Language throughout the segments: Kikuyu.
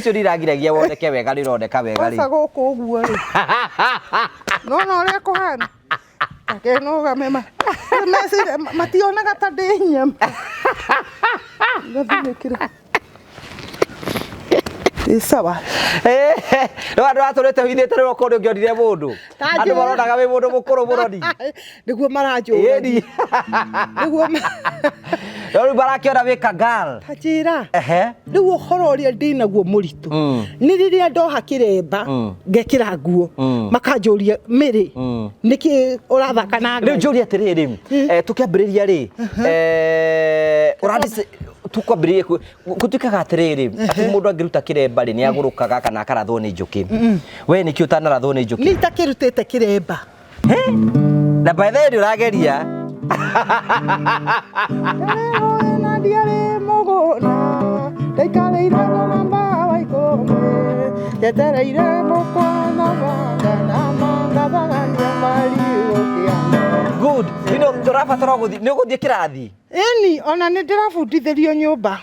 Icio ndiragiragia woneke wega, nĩ ũroneka wega. Kwanza rĩ. Gũkũ ũguo rĩ, nona ũrĩa kũhana akenũgame ma meciria mationaga ta ndĩ nyama ngathinĩkĩra ndĩ sawa. No andũ atũrĩte hithĩte rĩu okorwo ũngĩonire mũndũ. Ta Andũ njĩra. maronaga wĩ mũndũ mũkũrũ mũroni. Nĩguo maranjũragia. Ĩni. Nĩguo No rĩu marakĩona wĩ kagal. Ta njĩra. Ehe. Rĩu ũhoro ũrĩa ndĩnaguo mũritũ nĩ rĩrĩa ndoha kĩremba ngekĩra nguo, makanjũria, mĩrĩ nĩkĩ ũrathaka na Rĩu Ngai? njũria atĩrĩrĩ, tũkĩambĩrĩria rĩ, ũrandĩ tukwambĩrĩria gũtuĩkaga atĩrĩrĩ, atĩ mũndũ angĩruta kĩremba rĩ, nĩ agũrũkaga kana akarathwo nĩ njũkĩ. We nĩkĩ ũtanarathwo nĩ njũkĩ? Nĩ itakĩrutĩte kĩremba. Na by the way nĩ ũrageria. Na ndiarĩ mũgũnda, ndaikarĩire mũgamba wa ikũmbĩ, njetereire mũkwana manga na mangathagania marigũ kĩanda. Good. You know, tũrabatara gũthiĩ, nĩ ũgũthiĩ kĩrathi? Ĩni, ona nĩ ndĩrabundithĩrio nyũmba.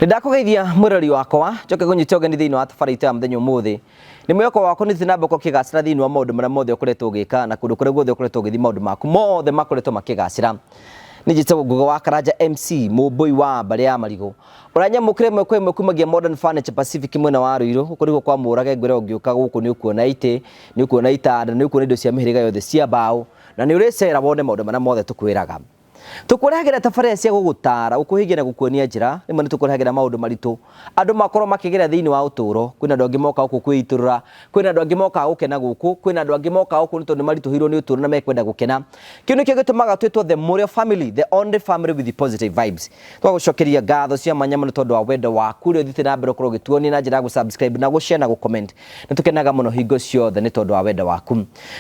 Nĩ ndakũgeithia mwĩrori wakwa, njoke kũnyita ũgeni thĩinĩ wa tabarĩra itũ ya mũthenya ũmũthĩ. Nĩ mwĩhoko wakwa nĩ na mbere ũkĩgacĩra thĩinĩ wa maũndũ marĩa mothe ũkoretwo ũgĩka na kũndũ kũrĩa guothe ũkoretwo ũgĩthiĩ, maũndũ maku mothe makoretwo makĩgacĩra. Nĩ njĩtagwo Nguga wa Karanja MC Mũmbũi wa mbarĩ ya Marigũ. Ũranyamũkĩra ĩmwe kwa ĩmwe kumagia Modern Furniture Pacific mwena wa Ruiru, gũkũ nĩguo kwa Mũrage. Ngwĩra ũngĩũka gũkũ nĩ ũkuona itĩ, nĩ ũkuona itanda, nĩ ũkuona indo cia mĩhĩrĩga yothe cia mbaũ, na nĩ ũrĩcera wone maũndũ marĩa mothe tũkwĩraga. Tũkũrehagĩra tabarĩra cia gũgũtara, gũkũhingia na gũkuonia njĩra. Rĩmwe nĩ tũkũrehagĩra maũndũ maritũ andũ makorwo makĩgera thĩinĩ wa ũtũũro. Kwĩna andũ angĩ moka gũkũ kwĩitũrũra, kwĩna andũ angĩ mokaga gũkena gũkũ, kwĩna andũ angĩ mokaga gũkũ nĩ tondũ nĩ maritũhĩirwo nĩ ũtũũro na mekwenda gũkena. Kĩu nĩkĩo gĩtũmaga twĩtwo the Mũrĩo family, the only family with the positive vibes. Twagũcokeria ngatho cia mwanya mũno tondũ wa wendo waku ũrĩa ũthiĩte na mbere ũkorwo ũgĩtuonia na njĩra ya gũ-subscribe na gũ-share na gũ-comment. Nĩ tũkenaga mũno hingo ciothe nĩ tondũ wa wendo waku.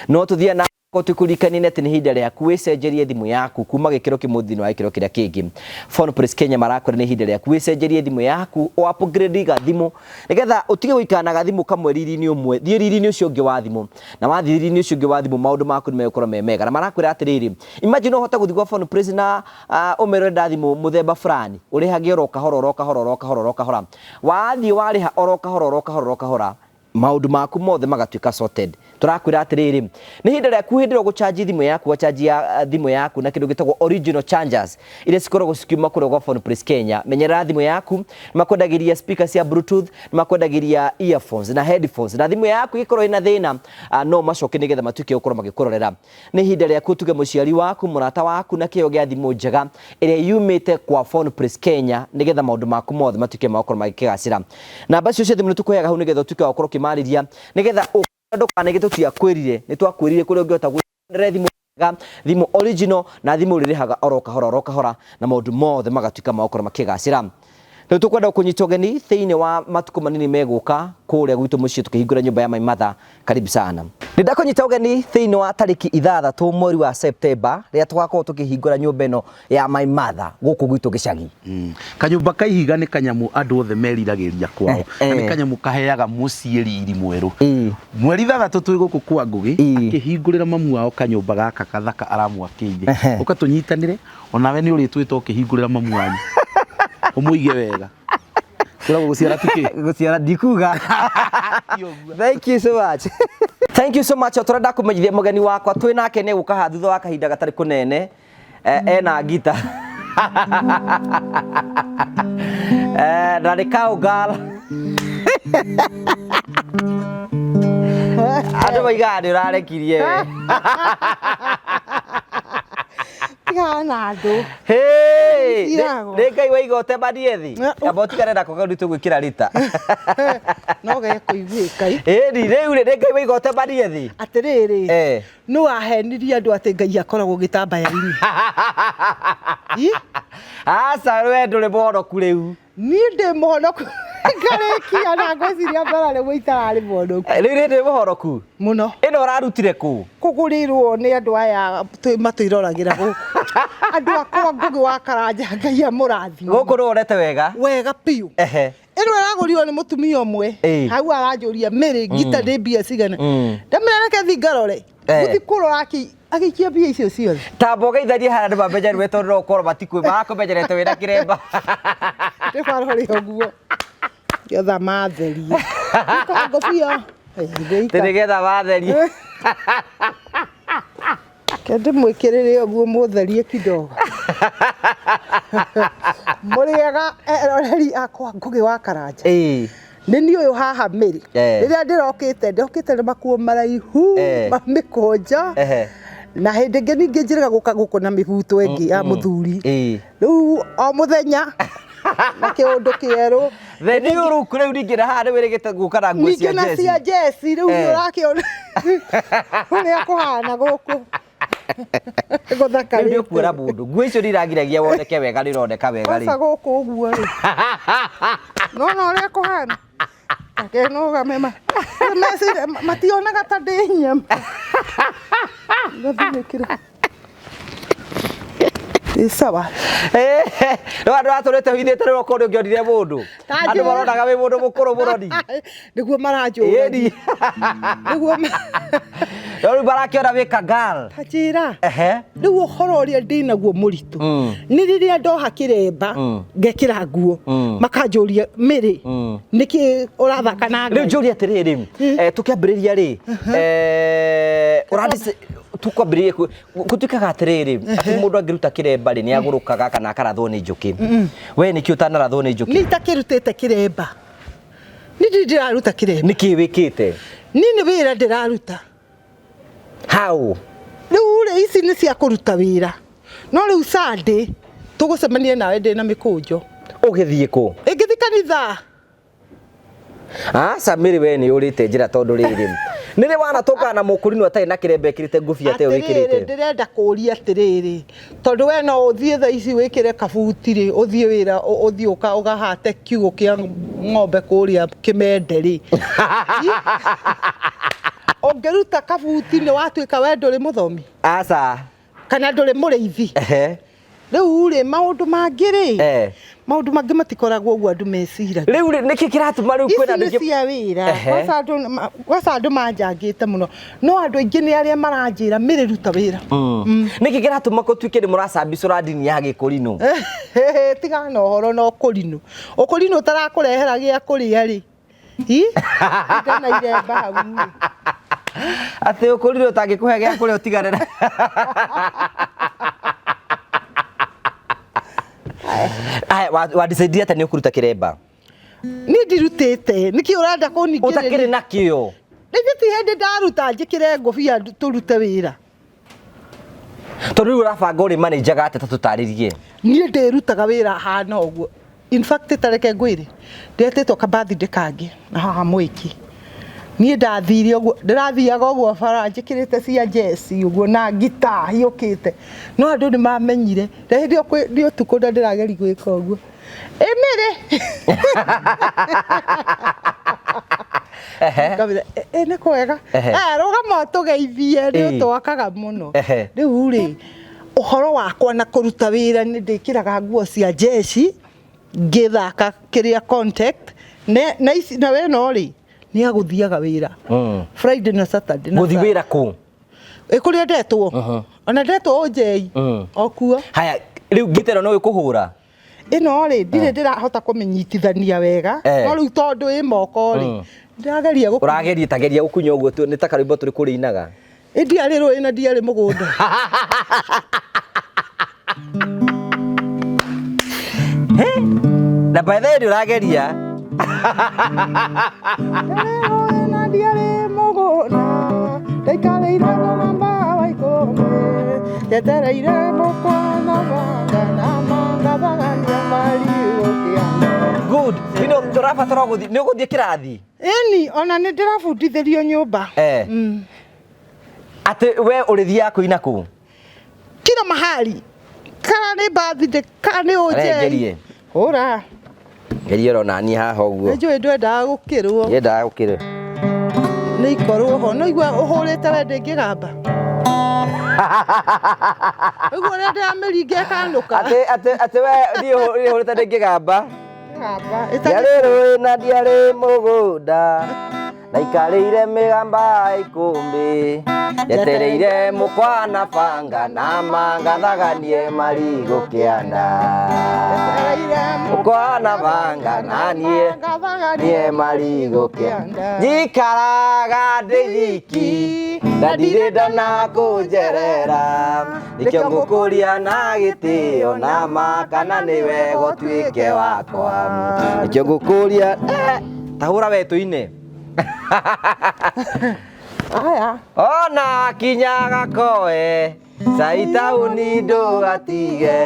No tũthiĩ na ko tũkũririkanie atĩ nĩ ihinda rĩaku wĩcenjerie thimũ yaku kuma gĩkĩro kĩmwe thĩinĩ wa gĩkĩro kĩrĩa kĩngĩ. Phone Place Kenya marakwĩra nĩ ihinda rĩaku wĩcenjerie thimũ yaku, ũ upgrade gathimũ nĩgetha ũtige gũikara na gathimũ kamwe riri-inĩ ũmwe, thiĩ riri-inĩ ũcio ũngĩ wa thimũ, na wathiĩ riri-inĩ ũcio ũngĩ wa thimũ maũndũ maku nĩ megũkorwo me mega. Na marakwĩra atĩrĩrĩ, imagine ũhote gũthiĩ gwa Phone Place na ũmere ũrenda thimũ mũthemba fulani, ũrĩhage oro kahora oro kahora oro kahora oro kahora, wathiĩ warĩha oro kahora oro kahora oro kahora, maũndũ maku mothe magatuĩka sorted. Tũrakwĩra atĩrĩrĩ, nĩ ihinda rĩaku hĩndĩ ĩrĩa ũgũchanji thimũ yaku, wachanji ya thimũ yaku na kĩndũ gĩtagwo original chargers iria cikoragwo cikiuma kũrĩa gwa Phone Place Kenya. Menyerera thimũ yaku, nĩ makwendagĩria speaker cia bluetooth, nĩ makwendagĩria earphones na headphones, na thimũ yaku ĩgĩkorwo ĩna thĩna, no macoke nĩgetha matuĩke gũkorwo magĩkũrorera. Nĩ ihinda rĩaku ũtuge mũciari waku, mũrata waku na kĩheo gĩa thimũ njega ĩrĩa yumĩte kwa Phone Place Kenya nĩgetha maũndũ maku mothe matuĩke ma gũkorwo magĩkĩgacĩra. Namba icio cia thimũ nĩ tũkũheaga hau nĩgetha ũtuĩke wa gũkorwo ũkĩmarĩria nĩgetha ndũkanege tũtiakwĩrire, nĩ twakwĩrire kũrĩa ũngĩhota gwĩthondera thimũ njega, thimũ original na thimũ ũrĩrĩhaga oro kahora oro kahora na maũndũ mothe magatuĩka ma gũkorwo makĩgacĩra. Rĩu tũkwenda gũkũnyita ũgeni thĩinĩ wa matukũ manini megũka kũrĩa gwitũ mũciĩ tũkĩhingũra nyũmba ya My Mother. Karibu sana. Nĩ ndakũnyita ũgeni thĩinĩ wa tarĩki 6 mweri wa September rĩrĩa tũgakorwo tũkĩhingũra nyũmba ĩno ya My Mother gũkũ gwitũ gĩcagi. Kanyũmba ka ihiga nĩ kanyamũ andũ othe meriragĩria kwao, na nĩ kanyamũ kaheaga mũciĩ riri mwerũ. Mweri 6 twĩ gũkũ kwa Ngũgĩ akĩhingũrĩra mamu wao kanyũmba gaka kathaka aramwakĩire. Ũka tũnyitanĩre, onawe nĩ ũrĩtwĩta ũkĩhingũrĩra mamu wanyu. Ũmũige wega. Kwĩragwo gũciara ti kĩ? Gũciara ndikuga. Thank you so much. Thank you so much. Tũrenda kũmenyithia mũgeni wakwa twĩ nake nĩ gũka haha thutha wa kahinda gatarĩ kũnene. Ena ngita. Na nĩ cowgirl. Andũ maigaga nĩ ũrarekirie we. Tigana na andũ. Hey, Ithiragwo. nĩ Ngai waiga ũtemanie thĩ. Amba ũtigane nako kau nĩtũgwĩkĩra rita. No gekũiguĩka. Ĩni rĩu rĩ, nĩ Ngai waiga ũtemanie thĩ. Atĩrĩrĩ, nĩ wahenirie andũ atĩ Ngai akoragwo gĩtambaya-inĩ. Ĩ? Aca, we ndũrĩ mũhonoku rĩu. Niĩ ndĩ mũhonoku. Ngarĩkia na ngwĩciria mbara rĩmwe itararĩ mũhonoku. Rĩu rĩndĩ mũhoroku. Mũno. Ĩno ũrarutire kũ? Kũgũrĩrwo nĩ andũ aya matwĩroragĩra gũkũ. Andũ akwa Ngũgĩ wa Karanja, Ngai amũrathime. Gũkũ nĩ wonete wega? Wega biũ. Ĩno ĩragũrirwo nĩ mũtumia ũmwe. Hau aranjũria Mary ngita nĩ mbia cigana. Ndamwĩra reke thiĩ ngarore. Gũthiĩ kũrora agĩikia mbia icio ciothe. Ta mboga itharie haha nĩ mamenyerwe tondũ no ũkorwo matikwĩ marakũmenyerete wĩna kĩremba. Nĩ barore ũguo. Nĩgetha matherie. Nĩka ngobia. Nĩgetha matherie. Ke ndĩmwĩkĩrĩre ũguo mũtherie kidogo. Mũrĩega eroreri akwa Ngũgĩ wa Karanja. Nĩ niĩ ũyũ haha Mary. Rĩrĩa ndĩrokĩte, ndokĩte na makuo maraihu, ma mĩkũnjo. Na hĩndĩ ĩngĩ ningĩ njĩrĩga gũka gũkũ na mĩbuto ĩngĩ ya mũthuri. Rĩu o mũthenya na kĩũndũ kĩerũ. The new look rĩu ningĩ na haha nĩ wĩrĩgĩte gũka na nguo cia Ningĩ na jeci. cia jeci rĩu nĩ ũrakĩona ũrĩa kũhana gũkũ. Gũthakarĩte. Rĩu nĩ ũkuona mũndũ. Nguo icio nĩ iragiragia woneke wega, nĩ ũroneka wega rĩu. Kwanza gũkũ ũguo rĩ. Nona ũrĩa kũhana. Akenũgame ma. Meciria mationaga ta ndĩ nyama. Ngathimĩkĩra. Ĩ sawa. Rĩu andũ atũrĩte huithĩte rĩu okorwo nĩ ũngĩonire mũndũ. Ta Andũ njĩra. maronaga wĩ mũndũ mũkũrũ mũno ni. Nĩguo maranjũragia. Ĩni. Nĩguo No rĩu marakĩona wĩ ka girl. Ta njĩra. Rĩu ũhoro ũrĩa ndĩnaguo mũritũ. Nĩ rĩrĩa ndoha kĩremba, ngekĩra nguo, makanjũria Mary, nĩkĩ ũrathaka na Rĩu Ngai? njũrie atĩrĩrĩ, tũkĩambĩrĩria rĩ, tũkwambĩrĩria gũtuĩkaga atĩrĩrĩ, atĩ mũndũ angĩruta kĩremba rĩ, nĩ agũrũkaga kana akarathwo nĩ njũkĩ. We nĩkĩ ũtanarathwo nĩ njũkĩ? Niĩ itakĩrutĩte kĩremba. Niĩ ndirĩ ndĩraruta kĩremba. Nĩkĩ wĩkĩte? Niĩ nĩ wĩra ndĩraruta. How? Rĩu rĩ, ici nĩ cia kũruta wĩra. No rĩu Sunday tũgũcemania nawe ndĩ na mĩkũnjo. Ũgĩthiĩ kũ? Ĩngĩthiĩ kanitha. Aca Mary we nĩ ũrĩte njĩra tondũ rĩrĩ. Nĩ rĩ wanatũngana na mũkũrinũ atarĩ na kĩremba ekĩrĩte ngũbia ta ĩyo Atĩrĩrĩ, wĩkĩrĩte? ndĩrenda kũũria atĩrĩrĩ, tondũ we no ũthiĩ thaa ici wĩkĩre kabuti rĩ, ũthiĩ wĩra, ũthiĩ ũkahate kiugũ kĩa ng'ombe kũrĩa kĩmende rĩ. Ũngĩruta kabuti nĩ watuĩka we ndũrĩ mũthomi? Aca. Kana ndũrĩ mũrĩithi? Rĩu rĩ, maũndũ mangĩ rĩ, maũndũ mangĩ matikoragwo ũguo andũ meciragia. Rĩu rĩ, nĩkĩ kĩratũma rĩu kwĩna Ici nĩ andũ aingĩ cia wĩra. Kwanza andũ manjangĩte mũno. No andũ aingĩ nĩ arĩa maranjĩra Mary ruta wĩra. Nĩkĩ kĩratũma gũtuĩke nĩ mũracambicũra ndini ya gĩkũrinũ? Tigana na ũhoro na ũkũrinũ. Ũkũrinũ ũtarakũrehera gĩa kũrĩa rĩ. Hi? Ndana iremba hau rĩ. Atĩ ũkũrinũ ũtangĩkũhe gĩa kũrĩa ũtigane na Aya, wa decide atĩa nĩ ũkũruta kĩremba? Niĩ ndirutĩte. Nĩkĩ ũrenda kũningĩrĩria? Ũtakĩrĩ nakĩo. Rĩngĩ ti hĩndĩ ndaruta njĩkĩre ngũbia tũrute wĩra. Tondũ rĩu ũrabanga ũrĩ manager atĩa ta tũtarĩrie? Niĩ ndĩrutaga wĩra hana ũguo. In fact, ta reke ngwĩre, ndetĩtwo ka birthday kangĩ na haha Mwĩki. Niĩ ndathire ũguo, ndĩrathiaga ũguo bara njĩkĩrĩte cia jeci ũguo na ngita hiũkĩte. No andũ nĩ mamenyire. Na hĩndĩ ĩyo nĩ ũtukũ na ndĩrageria gwĩka ũguo. Ĩ Mary! Ngabira, ĩ nĩ kwega. Rũgama ũtũgeithie, nĩ ũtwakaga mũno. Rĩu rĩ, ũhoro wakwa na kũruta wĩra nĩ ndĩkĩraga nguo cia jeci, ngĩthaka kĩrĩa contact, na ici, na we no rĩ, nĩ agũthiaga wĩra. Friday na Saturday na Gũthiĩ Sunday. wĩra kũ? Ĩ kũrĩa ndetwo. Ona ndetwo ũnjei. O kuo. Haya, rĩu ngita ĩno no ĩkũhũra? Ĩno rĩ, ndirĩ ndĩrahota kũmĩnyitithania wega. No rĩu tondũ ĩ moko rĩ, ndĩrageria gũkunya. Ũrageria, ta geria gũkunya ũguo tu, nĩ ta karwĩmbo tũrĩ kũrĩinaga. Ĩ ndiarĩ rũĩ na ndiarĩ mũgũnda. Na by the way nĩ ũrageria. Ndiarĩ rũĩ na ndiarĩ mũgũnda, ndaikarĩire mũgamba wa ikũmbĩ, njetereire mũkwa na banga na mangathagania marigũ kĩanda. Good. Ino tũrabatara gũthiĩ, nĩ ũgũthiĩ kĩrathi? Ĩni, ona nĩ ndĩrabundithĩrio nyũmba. Atĩ we ũrĩthiaga kũina kũ? Kila mahali. Kana nĩ birthday, kana nĩ ũnjei. Arengerie. Hũra. Geria oro nani haha ũguo. Nĩ njũĩ ndwendaga gũkĩrwo. Ndiendaga gũkĩrwo. Nĩ ikorwo ho. No igua ũhũrĩte we ndĩngĩgamba. Ũguo ũrĩa ndĩramĩringa ĩkanũka. Atĩ atĩ atĩ we niĩ hũrĩte ndĩngĩgamba. Gamba. Ndiarĩ rũĩ na ndiarĩ mũgũnda ndaikarĩire mĩgamba ikũmbĩ njetereire mũkwa na banga na mangathaganie marigũ kĩanda mũkwa na banga na niĩ niĩ marigũ kĩanda njikaraga ndĩ thiki na ndirĩ ndona kũnjerera nĩkĩo ngũkũria na gĩtĩo na ma kana nĩ wega ũtuĩke wakwa nĩkĩo ngũkũria ta hũra we tũine. Aya. Ona kinya gakoe cai taũni ndũgatige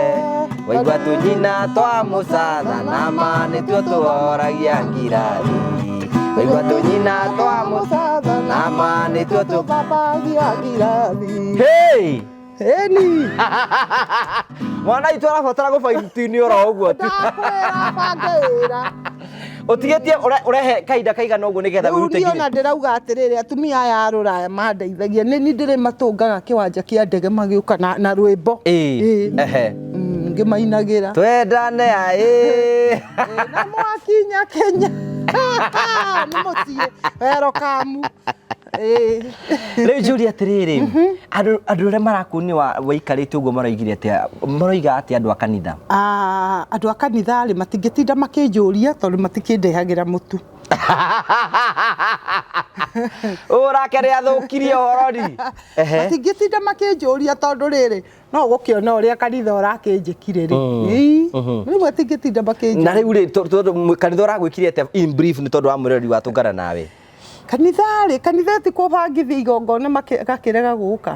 waigua tũnyina twa mũcatha na ma nĩtuo tũhoragia ngirathi waigua tũnyina twa mũcatha na ma nĩtuo tũbabagia ngirathi. Hey! Eni. Mwana itũ arabatara gũbaitini oro ũguo tu. Ndakwĩra bange wĩra. Ũtigĩtie ũrehe kahinda kaigana ũguo nĩgetha Rĩu wĩrute niĩ nginya. ona ndĩrauga atĩrĩrĩ, atumia aya a rũraya mandeithagia nĩ niĩ ndĩrĩmatũngaga kĩwanja kĩa ndege magĩũka na rwĩmbo. Ĩĩ. Ehe. Ngĩmainagĩra. Twendane aĩ. Na mwakinya Kenya. Nĩ mũciĩ. Werokamu. Rĩu njũrie atĩrĩrĩ, andũ andũ arĩa marakuonia waikarĩte ũguo maroigire atĩa, maroiga atĩa andũ a kanitha? Andũ a kanitha rĩ matingĩtinda makĩnjũria tondũ matikĩndehagĩra mũtu. Ũrake nĩ athũkirie ũhoro ni. Matingĩtinda makĩnjũria tondũ rĩrĩ no ũgũkĩona ũrĩa kanitha ũrakĩnjĩkire rĩ. Rĩu matingĩtinda makĩnjũria. Na rĩu rĩ tondũ kanitha ũragwĩkire atĩa in brief nĩ tondũ wa mwĩrori wa tũngana nawe? Kanitha rĩ, kanitha ti kũbangithia igongona gakĩrega gũka.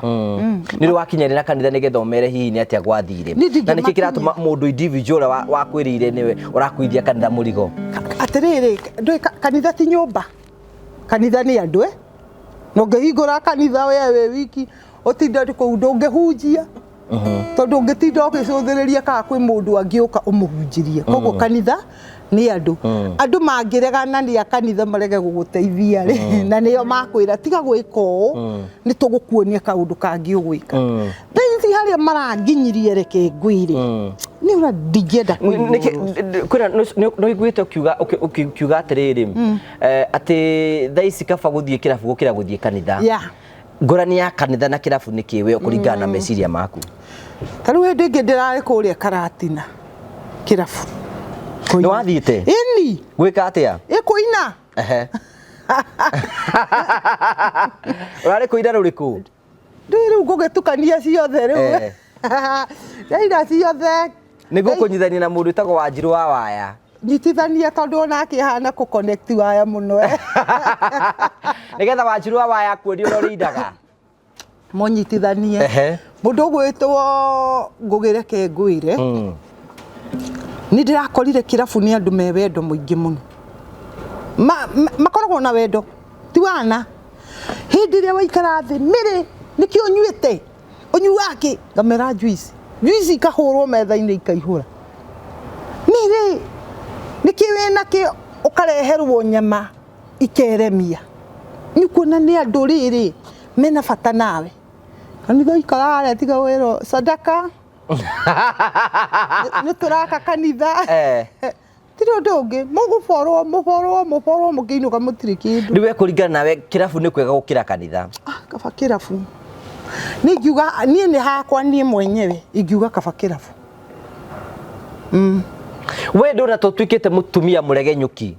Nĩ rĩ wakinyarĩra kanitha nĩgetha ũmere hihi nĩ atĩa gwathire? Na nĩkĩ kĩratũma mũndũ individual ũrĩa wakwĩrĩire nĩwe ũrakuithia kanitha mũrigo? Atĩrĩrĩ, ndũĩ kanitha ti nyũmba. Kanitha nĩ andũ Na ũngĩhingũra kanitha we wĩ wiki ũtinde kũu ndũngĩhunjia. Tondũ ũngĩtinda ũgĩcũthĩrĩria kana kwĩ mũndũ angĩũka ũmũhunjĩrie. Koguo kanitha nĩ andũ. Andũ mangĩregana nĩ a kanitha marege gũgũteithia rĩ, na nĩo makwĩra tiga gwĩka ũũ, nĩ tũgũkuonia kaũndũ kangĩ ũgwĩka. Thaa ici harĩa maranginyirie reke ngwĩre, nĩ ũrĩa ndingĩenda kũigua ũhoro. Kwĩna nĩ ũiguĩte ũkiuga atĩrĩrĩ, atĩ thaa ici kaba gũthiĩ kĩrabu gũkĩra gũthiĩ kanitha. Ngũrani ya kanitha na kĩrabu nĩ kĩ we kũringana na meciria maku? Ta rĩu hĩndĩ ĩngĩ ndĩrarĩ kũrĩa Karatina kĩrabu. Nĩ wathiĩte? Ĩni. Gwĩka atĩa? Ĩ kũina. Ehe. Ũrarĩ kũina rũrĩkũ? Ndũĩ rĩu ngũgĩtukania ciothe rĩu. Ndaina ciothe. Nĩ ngũkũnyitithania na mũndũ wĩtagwo Wanjirũ wa Waya. Nyitithania tondũ onake ahana kũ connect waya mũno. Nĩgetha Wanjirũ wa Waya akuonie ũrĩa ũrĩinaga. Mũnyitithanie. Mũndũ ũgwĩtwo Ngũgĩ reke ngwĩre. Nĩ ndĩrakorire kĩrabu nĩ andũ me wendo mũingĩ mũno. Makoragwo na wendo ti wana. Hĩndĩ ĩrĩa waikara thĩ mĩrĩ nĩkĩ ũnyuĩte? Ũnyuaga kĩ? Ngamera juice. Juice ikahũrwo metha-inĩ ikaihũra. Mĩrĩ nĩkĩ wĩna kĩ? Ũkareherwo nyama ikeremia. Nĩ kuona nĩ andũ rĩrĩ mena bata nawe. Kanitha ikara harĩa tiga wĩrwo sadaka. Nĩ tũraka kanitha. Tirĩ ũndũ ũngĩ, mũgũborwo, mũborwo, mũborwo, mũkĩinũka mũtirĩ kĩndũ. Rĩu we kũringana nawe kĩrabu nĩ kwega gũkĩra kanitha? Kaba kĩrabu. Niĩ ingiuga, niĩ nĩ hakwa niĩ mwenyewe, ingiuga kaba kĩrabu. We ndũna tũtuĩkĩte mũtumia mũregenyũki?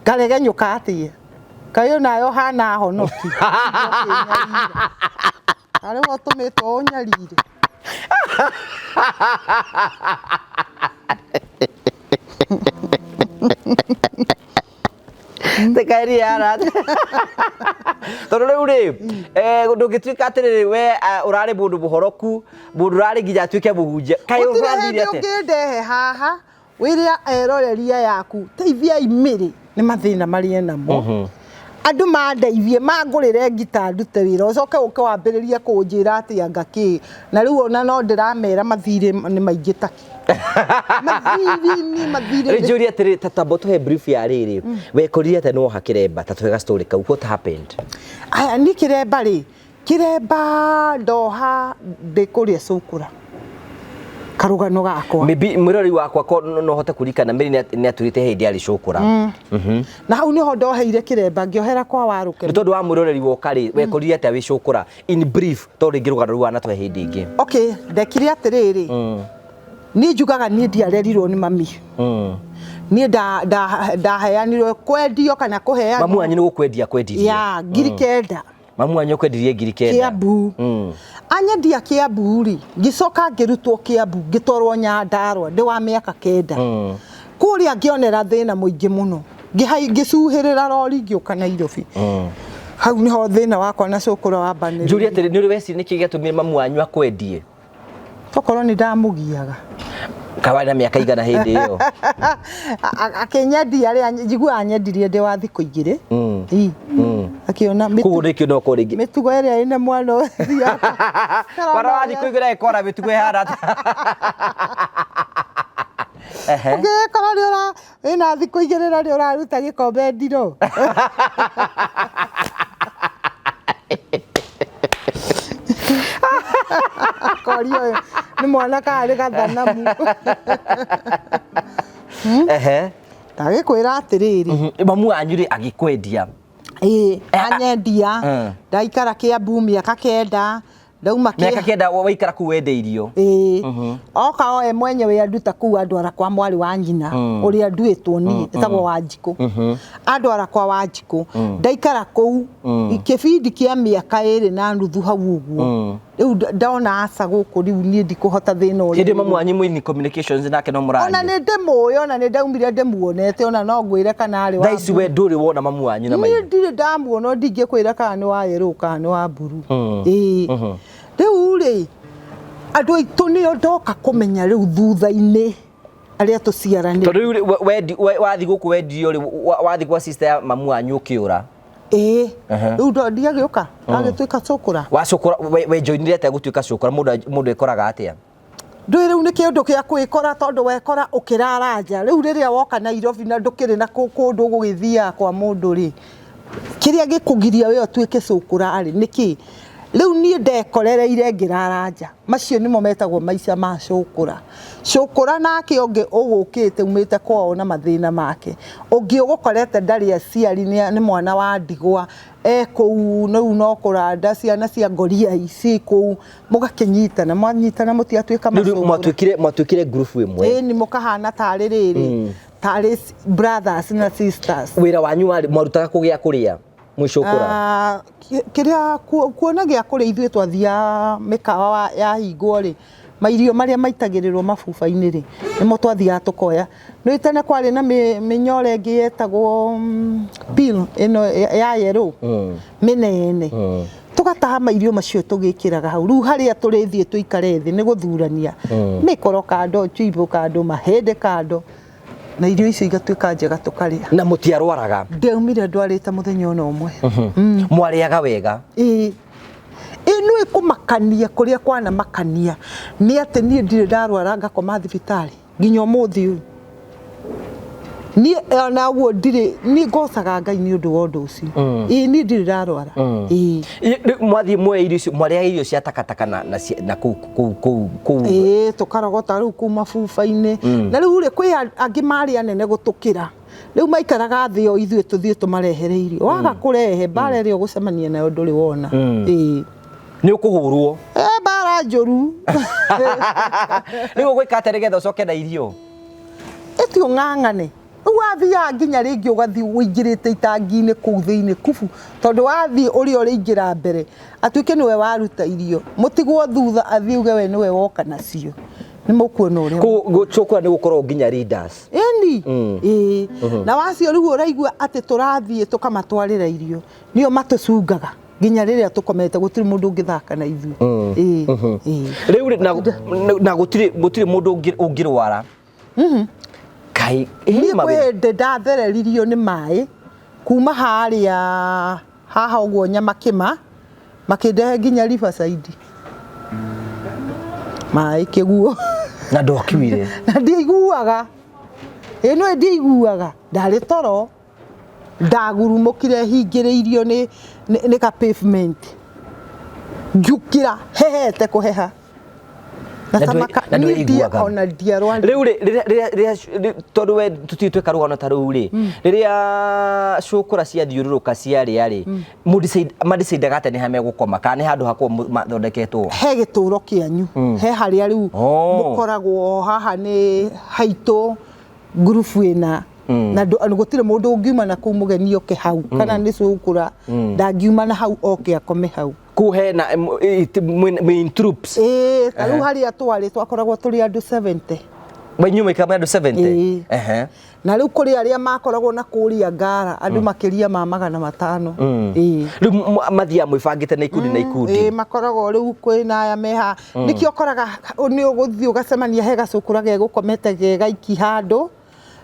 Ngaregenyũka atĩa? Kaĩ onawe ũhana honoki? Arĩ we ũtũmĩtwo ũnyarire. Tekairiara. Tondũ rĩu rĩ, ndũngĩtuĩka atĩrĩrĩ we ũrarĩ mũndũ mũhoroku, mũndũ ũrarĩ nginya atuĩke mũhunjia. Kaĩ Gũtirĩ ũrathire hĩndĩ atĩa? ũngĩndehe haha wĩre eroreria yaku teithiai mĩrĩ nĩ mathĩna marĩa namo. Andũ mandeithie mangũrĩre ngita ndute wĩra, ũcoke ũke wambĩrĩrie kũnjĩra atĩ anga kĩ. Na rĩu ona no ndĩramera mathirĩ nĩ maingĩ taki. Mathirĩ nĩ mathirĩ. Rĩu njũrie atĩrĩ, ta tamba ũtũhe brief ya rĩrĩ, wekorire atĩa nĩ woha kĩremba, ta tũhe ga story kau, what happened? Aya niĩ kĩremba rĩ, kĩremba ndoha ndĩ kũrĩa cũkũra. Karũgano gakwa. Maybe mwĩroreri wakwa ko no hote kũririkana Mary nĩ atwĩrĩte hĩndĩ arĩ cũkũra. Na hau nĩho ndoheire kĩremba, ngĩohera kwa Warũke. Nĩ tondũ wa mwĩroreri woka rĩ, wekorire atĩa wĩ cũkũra? In brief, tondũ rĩngĩ rũgano rũu wanatũhe hĩndĩ ĩngĩ. Okay, ndekire atĩrĩrĩ. Niĩ njugaga niĩ ndiarerirwo nĩ mami. Niĩ ndaheanirwo kwendio kana kũheanwo. Mamu wanyu nĩ gũkwendia kwendirie. Ya, 9,000. Mamu wanyu akwendirie 9,000. Kiambu. Anyendia Kiambu rĩ, ngĩcoka ngĩrutwo Kiambu, ngĩtwarwo Nyandarua ndĩ wa mĩaka 9. Kũrĩa ngĩonera thĩna mũingĩ mũno. Ngĩcuhĩrĩra rori ngĩũka Nairobi. Hau nĩho thĩna wakwa na cũkũra wambanĩrĩire. Njũrie atĩrĩ, nĩ ũrĩ weciria nĩkĩ gĩatũmire mamu wanyu akwendie? Tokorwo nĩ ndamũgiaga. Kawarĩ na mĩaka igana hĩndĩ ĩyo? Akĩnyendia rĩ, njiguaga anyendirie ndĩ wa thikũ 2. Ii. Akĩona Koguo nĩkĩo no ũkorwo rĩngĩ. mĩtugo ĩrĩa ĩna mwana ũcio. Mwana wa thikũ 2 agĩkora mĩtugo ĩhana atĩa? Ehe. Ũngĩgĩkorwo nĩ ũra, wĩna thikũ 2 na nĩ ũraruta gĩkombe ndirũ. Koria ũyũ nĩ mwana kana nĩ gathanamu. Ehe. Ndagĩkwĩra atĩrĩrĩ. Mamu wanyu rĩ agĩkwendia. Ĩĩ, anyendia. Ndaikara Kiambu mĩaka 9, ndauma Mĩaka 9 waikara kũu wendeirio. Ĩĩ. Oka oe mwenyewe anduta kũu andwara kwa mwarĩ wa nyina, ũrĩa nduĩtwo niĩ, ĩtagwo Wanjikũ. Andwara kwa Wanjikũ. Ndaikara kũu, kĩbindi kĩa mĩaka 2.5 hau ũguo. Rĩu ndona aca gũkũ rĩu niĩ ndikũhota thĩna ũrĩa. Hĩndĩ mamu wanyu mwĩ in communications nake no mũraria. Ona nĩ ndĩmũĩ, ona nĩ ndaumire ndĩmuonete, ona no ngwĩre kana arĩ wa Thaa ici we ndũrĩ wona mamu wanyu na Niĩ maitho. ndirĩ ndamuona, ndingĩkwĩra kana nĩ wa yerũ kana nĩ wa mburu. Ĩĩ. Rĩu rĩ, andũ aitũ nĩo ndoka kũmenya rĩu thutha-inĩ arĩa tũciaranĩire. Tondũ rĩu rĩ, wathiĩ gũkũ wendirio rĩ, wathiĩ gwa sister ya mamu wanyu ũkĩũra. Ĩĩ. Rĩu ndiagĩũka, ndagĩtuĩka cũkũra. Wacũkũra, we joinire atĩa gũtuĩka cũkũra? Mũndũ ekoraga atĩa? Ndũĩ rĩu nĩ kĩũndũ kĩa kwĩkora tondũ wekora ũkĩrara nja. Rĩu rĩrĩa woka Nairobi na ndũkĩrĩ na kũndũ ũgũgĩthiaga kwa mũndũ rĩ, kĩrĩa gĩkũgiria we ũtuĩke cũkũra rĩ, nĩ kĩ? Rĩu niĩ ndekorereire ngĩrara nja. Macio nĩmo metagwo maica ma cũkũra. Cũkũra nake ũngĩ ũgũkĩte umĩte kwao na mathĩna make. Ũngĩ ũgũkorete ndarĩ aciari, nĩ mwana wa ndigwa, e kũu, rĩu no kũranda ciana cia ngoria ici kũu, mũgakĩnyitana, mwanyitana mũtigatuĩka Rĩu macũkũra. mwatuĩkire group ĩmwe. Ĩĩ, nĩ mũkahana tarĩ rĩrĩ, tarĩ brothers na sisters. Wĩra wanyu warĩ, mwarutaga kũ gĩa kũrĩa? Mwĩcũkũra? Kĩrĩa kuona gĩa kũrĩa ithuĩ twathiaga mĩkawa yahingwo rĩ, mairio marĩa maitagĩrĩrwo mabuba-inĩ rĩ, nĩmo twathiaga tũkoya. Nĩ tene kwarĩ na mĩnyore ĩngĩ yetagwo, peel ĩno ya yerũ, mĩnene. Tũgataha mairio macio tũgĩkĩraga hau. Rĩu harĩa tũrĩthiĩ tũikare thĩ nĩ gũthurania. Mĩkoro kando, njuimbũ kando, mahĩndĩ kando. Na irio icio igatuĩka njega tũkarĩa. Na mũtiarwaraga? Ndaumire ndwarĩte mũthenya ona ũmwe. Mwarĩaga wega? Ĩĩ. Ĩĩ, nĩ kũmakania kũrĩa kwanamakania nĩ atĩ niĩ ndirĩ ndarwara ngakoma thibitarĩ nginya ũmũthĩ ũyũ. Niĩ ona ũguo ndirĩ, niĩ ngocaga Ngai nĩ ũndũ wa ũndũ ũcio. Ĩĩ, niĩ ndirĩ ndarwara. Ĩĩ. Rĩu mwathiĩ muoya irio icio, mwarĩaga irio cia takataka na na kũu, kũu, kũu, kũu. Ĩĩ, tũkarogota rĩu kũu mabuba-inĩ. Na rĩu rĩ, kwĩ angĩ marĩ anene gũtũkĩra. Rĩu maikaraga thĩ o ithuĩ tũthiĩ tũmarehere irio. Waga kũrehe, mbara ĩrĩa ũgũcemania nayo ndũrĩ wona. Ĩĩ. Nĩ ũkũhũrwo. Mbara njũru. Rĩu ũgwĩka atĩa nĩgetha ũcoke na irio? Ĩti ũng'ang'ane. Rĩu wathiaga nginya rĩngĩ ũgathiĩ ũingĩrĩte itangi-inĩ kũu thĩinĩ kubu, tondũ wathiĩ ũrĩa ũrĩingĩra mbere atuĩke nĩwe waruta irio, mũtigwo thutha athiĩ uge we nĩwe woka nacio. Nĩ mũkuona ũrĩa Cũkũra nĩ gũkorwo nginya leaders. Ĩni. Ĩĩ. Na wacio rĩu ũraigua atĩ tũrathiĩ tũkamatwarĩra irio, nĩo matũcungaga nginya rĩrĩa tũkomete, gũtirĩ mũndũ ũngĩthaka na ithuĩ. Ĩĩ. Ĩĩ. Rĩu rĩ, na gũtirĩ mũndũ ũngĩrwara. Kai, Niĩ ĩ, mawĩra. kwĩ hĩndĩ ndathereririo nĩ maĩ Kuma harĩa haha ũguo Nyamakĩma makĩndehe nginya Riverside, maĩ kĩguo. Na ndokiuire? Na ndiaiguaga, ĩ no ndiaiguaga, ndarĩ toro, ndagurumũkire hingĩrĩirio nĩ ka pavement, njũkĩra hehete kũheha na Na na niĩ ndwaiguaga? Ona ndiarwarire. Rĩu rĩ, rĩrĩa tondũ we tũtirĩ tweka rũgano ta rũu rĩ, rĩrĩa cũkũra ciathiũrũrũka ciarĩa rĩ, madecidaga atĩa nĩ ha megũkoma kana nĩ handũ hakoragwo mathondeketwo? He gĩtũro kĩanyu, he harĩa rĩu mũkoragwo haha nĩ haitũ ngurubu ĩna, na gũtirĩ mũndũ ũngiuma na kũu mũgeni oke hau, kana nĩ cũkũra ndangiuma na hau oke akome hau. Kũu hena mwĩ in troops? Ĩĩ, ta rĩu harĩa twarĩ twakoragwo tũrĩ andũ 70. Inyuĩ mũikaraga andũ 70? Ĩĩ. Na rĩu kũrĩ arĩa makoragwo na kũrĩa ngara andũ makĩria ma 500. Ĩĩ. Rĩu mathiaga mwĩbangĩte na ikundi na ikundi? Ĩĩ, makoragwo rĩu kwĩna aya meha, nĩkĩo ũkoraga nĩ ũgũthiĩ ũgacemania he gacũkũra gegũkomete ge gaiki handũ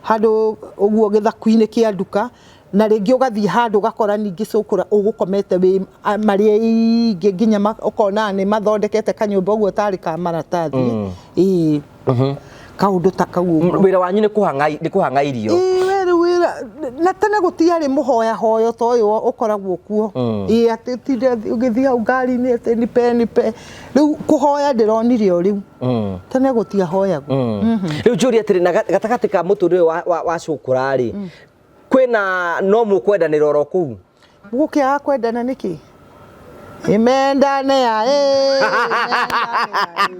handũ ũguo gĩthaku-inĩ kĩa nduka, na rĩngĩ ũgathiĩ handũ ũgakora ningĩ cũkũra ũgũkomete wĩ marĩ aingĩ, nginya ũkona nĩ mathondekete kanyũmba ũguo tarĩ ka maratathi. Ĩĩ, kaũndũ ta kau ũguo. Wĩra wanyu nĩ kũhang'a irio? Ĩĩ, we rĩu wĩra na tene gũtiarĩ mũhoyahoyo ta ũyũ ũkoragwo kuo. Ĩĩ, atĩ ũtinde ũgĩthiĩ hau ngari-inĩ atĩ nipe nipe, rĩu kũhoya ndĩronire o rĩu. Tene gũtiahoyagwo. Rĩu njũrie atĩrĩ, na gatagatĩ ka mũtũrĩre wa cũkũra rĩ, kwĩna no mũkwendanĩra oro kũu? Gũkĩaga kwendana nĩkĩ? Imendane ya ĩ, imendane ya ĩ.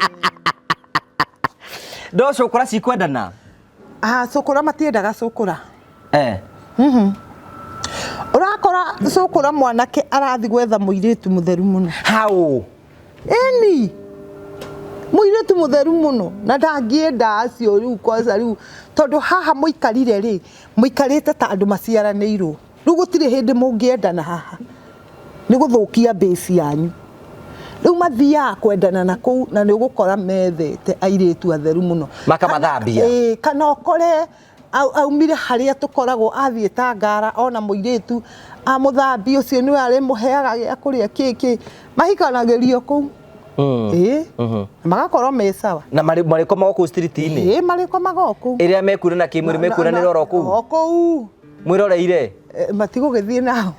No cũkũra cikwendana? Ah, cũkũra matiendaga cũkũra. Ũrakora cũkũra mwanake arathiĩ gwetha mũirĩtu mũtheru mũno. Hau? Ĩni, mũirĩtu mũtheru mũno, na ndangĩenda acio rĩu kwanza rĩu, tondũ haha mũikarire rĩ, mũikarĩte ta andũ maciaranĩirwo. Rĩu gũtirĩ hĩndĩ mũngĩendana haha, nĩ gũthũkia base yanyu. Rĩu mathiaga kwendana na kũu, na nĩ ũgũkora methete airĩtu atheru mũno. Makamathambia. Ĩĩ, kana ũkore aumire harĩa tũkoragwo athiĩ ta ngara ona mũirĩtu amũthambia, ũcio nĩwe arĩmũheaga gĩa kũrĩa kĩkĩ, mahikanagĩrio kũu. Ĩĩ, magakorwo me sawa. Na marĩkomaga kũu street-inĩ? Ĩĩ, marĩkomaga o kũu. Ĩrĩa mekurana kĩmwĩrĩ, mekuranĩra oro kũu? O kũu. Mwĩroreire? Matigũgĩthiĩ nao.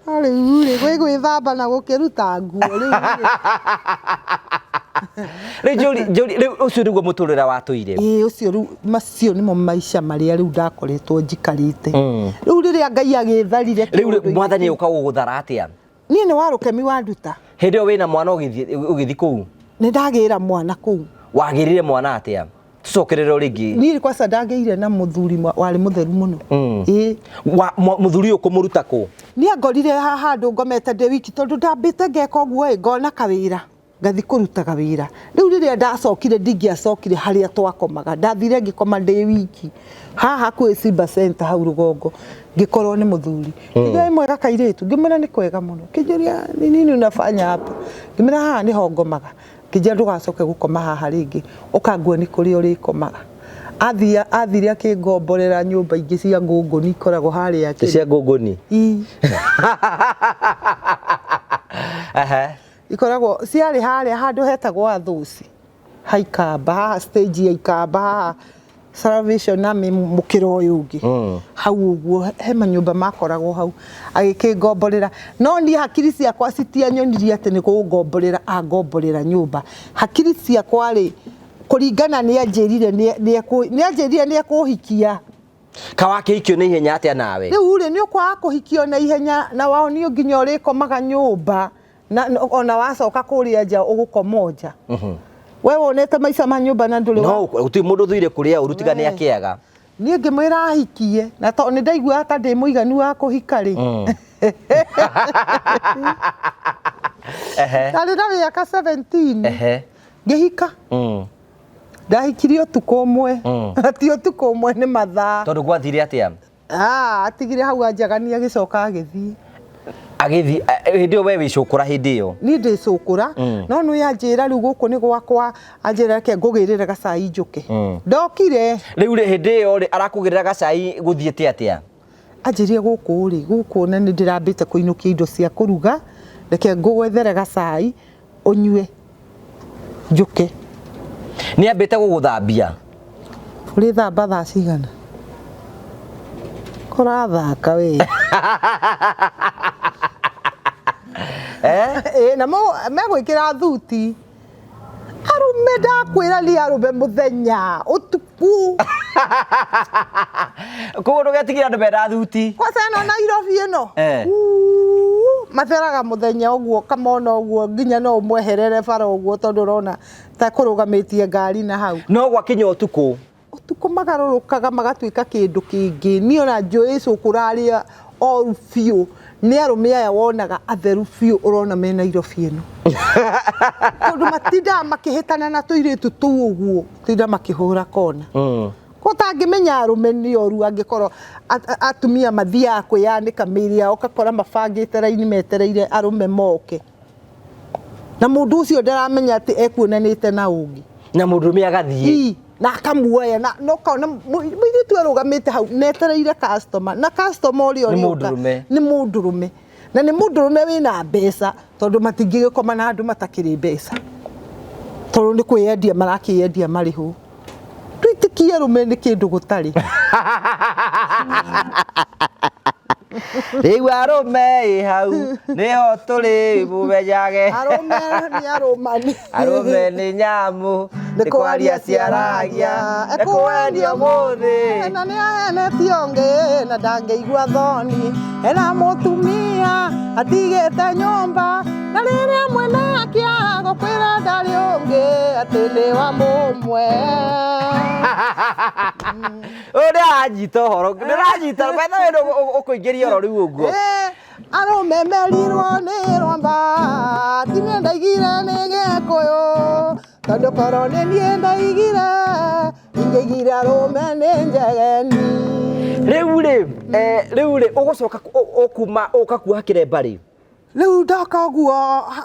Rĩu rĩ, gwĩ gwĩthamba na gũkĩruta nguo rĩu rĩ. Rĩu njũri, rĩu ũcio nĩguo mũtũrĩre watũire? Ĩĩ, ũcio rĩu, macio nĩmo maica marĩa rĩu ndakoretwo njikarĩte. Rĩu rĩrĩa Ngai agĩtharire Rĩu kĩũndũ-inĩ mwathani kĩu. ũka gũgũthara atĩa? Niĩ nĩ warũkemi wa nduta. Hĩndĩ ĩyo wĩna mwana ũgĩthiĩ kũu? Nĩ ndagĩra mwana kũu. Wagĩrire mwana atĩa? Tũcokerere o rĩngĩ. Niĩ kwanza ndagĩire na mũthuri warĩ mũtheru mũno. Ĩĩ. Mũthuri ũyũ kũmũruta kũ? Niĩ ngorire haha handũ ngomete ndĩ wiki, tondũ ndambĩte ngeka ũguo ĩ, ngona kawĩra, ngathi kũrutaga wĩra. Rĩu rĩrĩa ndacokire, ndingĩacokire harĩa twakomaga, ndathire ngĩkoma ndĩ wiki haha hakuhĩ Simba Center hau rũgongo, ngĩkorwo nĩ mũthuri. Ngĩnjĩra, mwega kairĩtu? Ngĩmwĩra nĩ kwega mũno. Kĩnjũria, ni nini unafanya hapa? Ngĩmwĩra haha nĩho ngomaga. Ngĩnjĩra ndũgacoke gũkoma haha rĩngĩ, ũkanguo nĩ kũrĩa ũrĩkomaga. Athire akĩngomborera nyũmba ingĩ cia ngũngũni ikoragwo harĩa Cia ngũngũni? Ii. Ikoragwo ciarĩ harĩa handũ hetagwo Athũci, ha Ikamba, haha stage ya Ikamba, haha Salvation Army mũkĩra ũyũ ũngĩ. Hau ũguo he manyũmba makoragwo hau, agĩkĩngomborera. No niĩ hakiri ciakwa citianyonirie atĩ nĩ kũngomborera angomborera nyũmba. Hakiri ciakwa rĩ, kũringana nĩ anjĩrire nĩ anjĩrire nĩ ekũhikia. Kawakĩhikio nĩ ihenya atĩa nawe? Rĩu rĩ, nĩ ũkwaga kũhikio na ihenya, na wonio nginya ũrĩkomaga nyũmba, na ona wacoka kũrĩa nja ũgũkoma nja. We wonete maica ma nyũmba na ndũrĩ No, gũtirĩ mũndũ ũthũire kũrĩa ũru tiga nĩ akĩaga. Niĩ ngĩmwĩra ahikie, na tondũ nĩ ndaiguaga ta ndĩ mũiganu wa kũhika rĩ. Ndarĩ na mĩaka 17. Ngĩhika. Ndahikirie ũtukũ ũmwe. Ti ũtukũ ũmwe, nĩ mathaa. Tondũ gwathire atĩa? Atigire hau anjagania agĩcoka agĩthiĩ. Agĩthiĩ hĩndĩ ĩyo we wĩ cũkũra hĩndĩ ĩyo. Niĩ ndĩ cũkũra, no nĩ anjĩra rĩu gũkũ nĩ gwakwa, anjĩra reke ngũgĩrĩre gacai njũke. Ndokire. Rĩu rĩ hĩndĩ ĩyo rĩ arakũgĩrĩra gacai gũthiĩte atĩa? Anjĩrire gũkũ rĩ, gũkũ na nĩ ndĩrambĩte kũinũkia indo cia kũruga, reke ngũgwethere gacai ũnyue njũke. Nĩ ambĩte gũgũthambia? Ũrĩthamba thaa cigana? Kũrathaka we. Eh? Ĩ, na megwĩkĩra thuti. Arũme ndakwĩra nĩ arũme mũthenya ũtukũ. Koguo ndũgetigĩre andũ mena thuti. Kwanza ĩno Nairobi ĩno. Matheraga mũthenya ũguo kamona ũguo nginya no ũmweherere bara ũguo tondũ ũrona ta kũrũgamĩtie ngari na hau. No gwakinya ũtukũ. Ũtukũ magarũrũkaga magatuĩka kĩndũ kĩngĩ. Niĩ ona njũĩ cũkũra arĩa oru biũ nĩ arũme aya wonaga atheru biũ ũrona me Nairobi ĩno. Tondũ matindaga makĩhĩtana na tũirĩtu tũu ũguo, tinda makĩhũra kona. Ũtangĩmenya arũme nĩ oru angĩkorwo atumia mathiaga kwĩyanĩka mĩĩrĩ yao ũgakora mabangĩte raini metereire arũme moke. Na mũndũ ũcio ndaramenya atĩ ekuonanĩte na ũngĩ. Na mũndũrũme agathiĩ. Na akamuoya na ũkona mũirĩtu arũgamĩte hau netereire customer, na customer ũrĩa Nĩ ũrĩũka mũndũrũme. nĩ mũndũrũme. Na nĩ mũndũrũme wĩna mbeca tondũ matingĩgĩkoma na andũ matakĩrĩ mbeca. Tondũ nĩ kwĩyendia marakĩyendia marĩhwo. Twĩtĩkie arũme nĩ kĩndũ gũtarĩ. Rĩu arũme ĩ hau nĩho tũrĩ mũmenyage. Arũme nĩ arũmani. Arũme nĩ nyamũ nĩ kwaria ciaragia ekwendia ũmũthĩ. Na nĩ ahenetie ũngĩ na ndangĩigua thoni. Ena mũtumia atigĩte nyũmba na rĩrĩa mwene akĩaga gũkwĩra ndarĩ ũngĩ atĩ nĩ wa mũmwe. Ũyũ nĩaranyita ũhoro, nĩaranyita by the way ũkũingĩria ũhoro rĩu ũguo. Arũme merirwo nĩ rwamba ti niĩ ndaigire nĩ Gĩkũyũ tondũ korwo nĩ niĩ ndaigire ingĩigire arũme nĩ njegeni. Rĩu rĩ, rĩu rĩ ũgũcoka ũkuma ũka kuoha kĩremba rĩ? Rĩu ndoka ũguo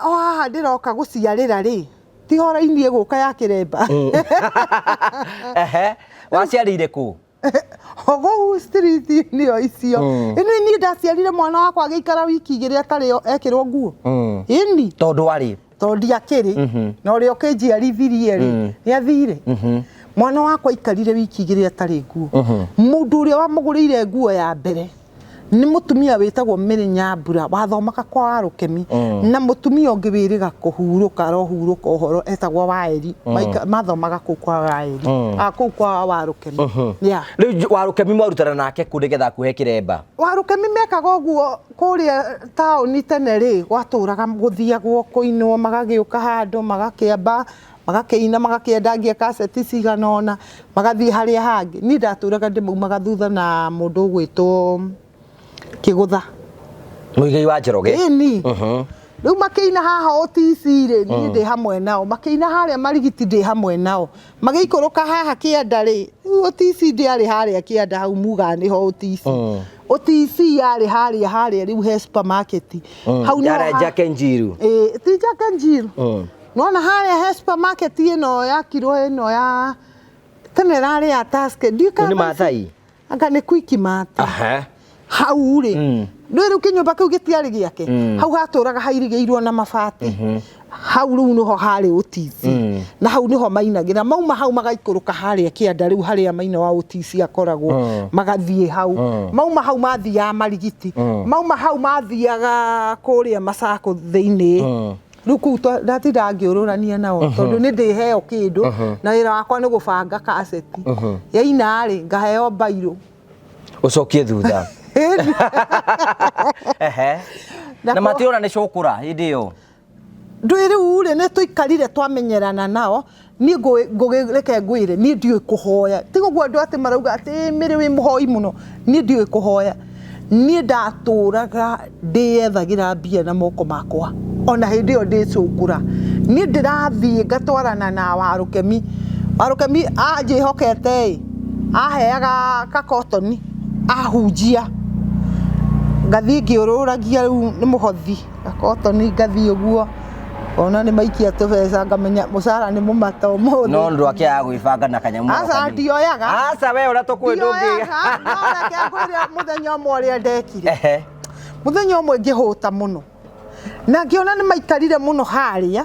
o haha ndĩroka gũciarĩra rĩ, ti hora-inĩ ĩgũka ya kĩremba. Ehe, waciarĩire kũ? O kũu street-inĩ o icio. Ĩno niĩ ndaciarire mwana wakwa agĩikara wiki igĩrĩ atarĩ ekĩrwo nguo. Ĩni. Tondũ warĩ? Tondũ ndiakĩrĩ. Na ũrĩa ũkĩnjiarithirie rĩ, nĩ athire. Mwana wakwa aikarire wiki igĩrĩ atarĩ nguo. Mũndũ ũrĩa wamũgũrĩire nguo ya mbere nĩ mũtumia wĩtagwo Mary Nyambura wathomaga kwa Warũkemi na mũtumia ũngĩ wĩrĩga kũhurũka arohurũka ũhoro etagwo Waeri. Mathomaga kũu kwa Waeri. Kũu kwa Warũkemi. Yeah. Rĩu Warũkemi mwarutana nake kũ nĩgetha akuhe kĩremba? Warũkemi mekaga ũguo kũrĩa taũni tene rĩ, gwatũraga gũthiagwo kũinwo magagĩũka handũ magakĩamba magakĩina magakĩendangia kaseti cigana ũna magathiĩ harĩa hangĩ. Niĩ ndatũraga ndĩmaumaga thutha na mũndũ ũgwĩtwo Kĩgũtha. Mũigai wa Njoroge. Ĩni. Rĩu makĩina haha OTC rĩ, niĩ ndĩ hamwe nao. Makĩina harĩa Marigiti ndĩ hamwe nao. Magĩikũrũka haha kĩanda rĩ, rĩu OTC ndĩarĩ harĩa kĩanda hau mugaga nĩho OTC. OTC yarĩ harĩa harĩa rĩu he supermarket. Hau nĩho Yarĩ Jack and Jill. Ĩĩ, ti Jack and Jill. Nĩwona harĩa he supermarket ĩno yakirwo ĩno ya tene ĩrarĩ ya Tusker. Ndiũĩ kana Nĩ Maathai? Anga nĩ Quickmart. Hau rĩ, nĩ rĩu kĩnyũmba kĩu gĩtiarĩ gĩake. Hau hatũraga hairigĩirwo na mabati. Hau rĩu nĩho harĩ OTC. Na hau nĩho mainagĩra. Mauma hau magaikũrũka harĩa kĩanda rĩu harĩa maina wa OTC akoragwo. Magathiĩ hau. Mauma hau mathiaga Marigiti. Mauma hau mathiaga kũrĩa Masako thĩinĩ. Rĩu kũu ndatindaga ngĩũrũrania nao tondũ nĩ ndĩheo kĩndũ na wĩra wakwa nĩ gũbanga kaseti. Yaina rĩ, ngaheo mbairũ. Ũcokie thutha. Ehe. Na mationa nĩ cũkũra hĩndĩ ĩyo. Ndũĩ rĩu rĩ, nĩ tũikarire twamenyerana nao. Niĩ reke ngwĩre, niĩ ndiũĩ kũhoya. Ti ũguo andũ atĩ marauga atĩ Mary wĩ mũhoi mũno. Niĩ ndiũĩ kũhoya. Niĩ ndatũraga ndĩyethagĩra mbia na moko makwa. Ona hĩndĩ ĩyo ndĩ cũkũra. Niĩ ndĩrathiĩ ngatwarana na Warũkemi. Warũkemi anjĩhokete ĩ, aheaga kakotoni, ahunjia. Ngathiĩ ngĩũrũragia rĩu nĩ mũhothi gakotoni, ngathiĩ ũguo ona nĩ maikia tũbeca, ngamenya mũcara nĩ mũmata ũmũthĩ. No ndwakĩaga gwĩbanga na kanyamũ. Aca, ndioyaga. Aca, we ũrĩa tũkũĩ ndũngĩ. Ndioyaga, no reke ngwĩre mũthenya ũmwe ũrĩa ndekire. Mũthenya ũmwe ngĩhũta mũno na ngĩona nĩ maikarire mũno harĩa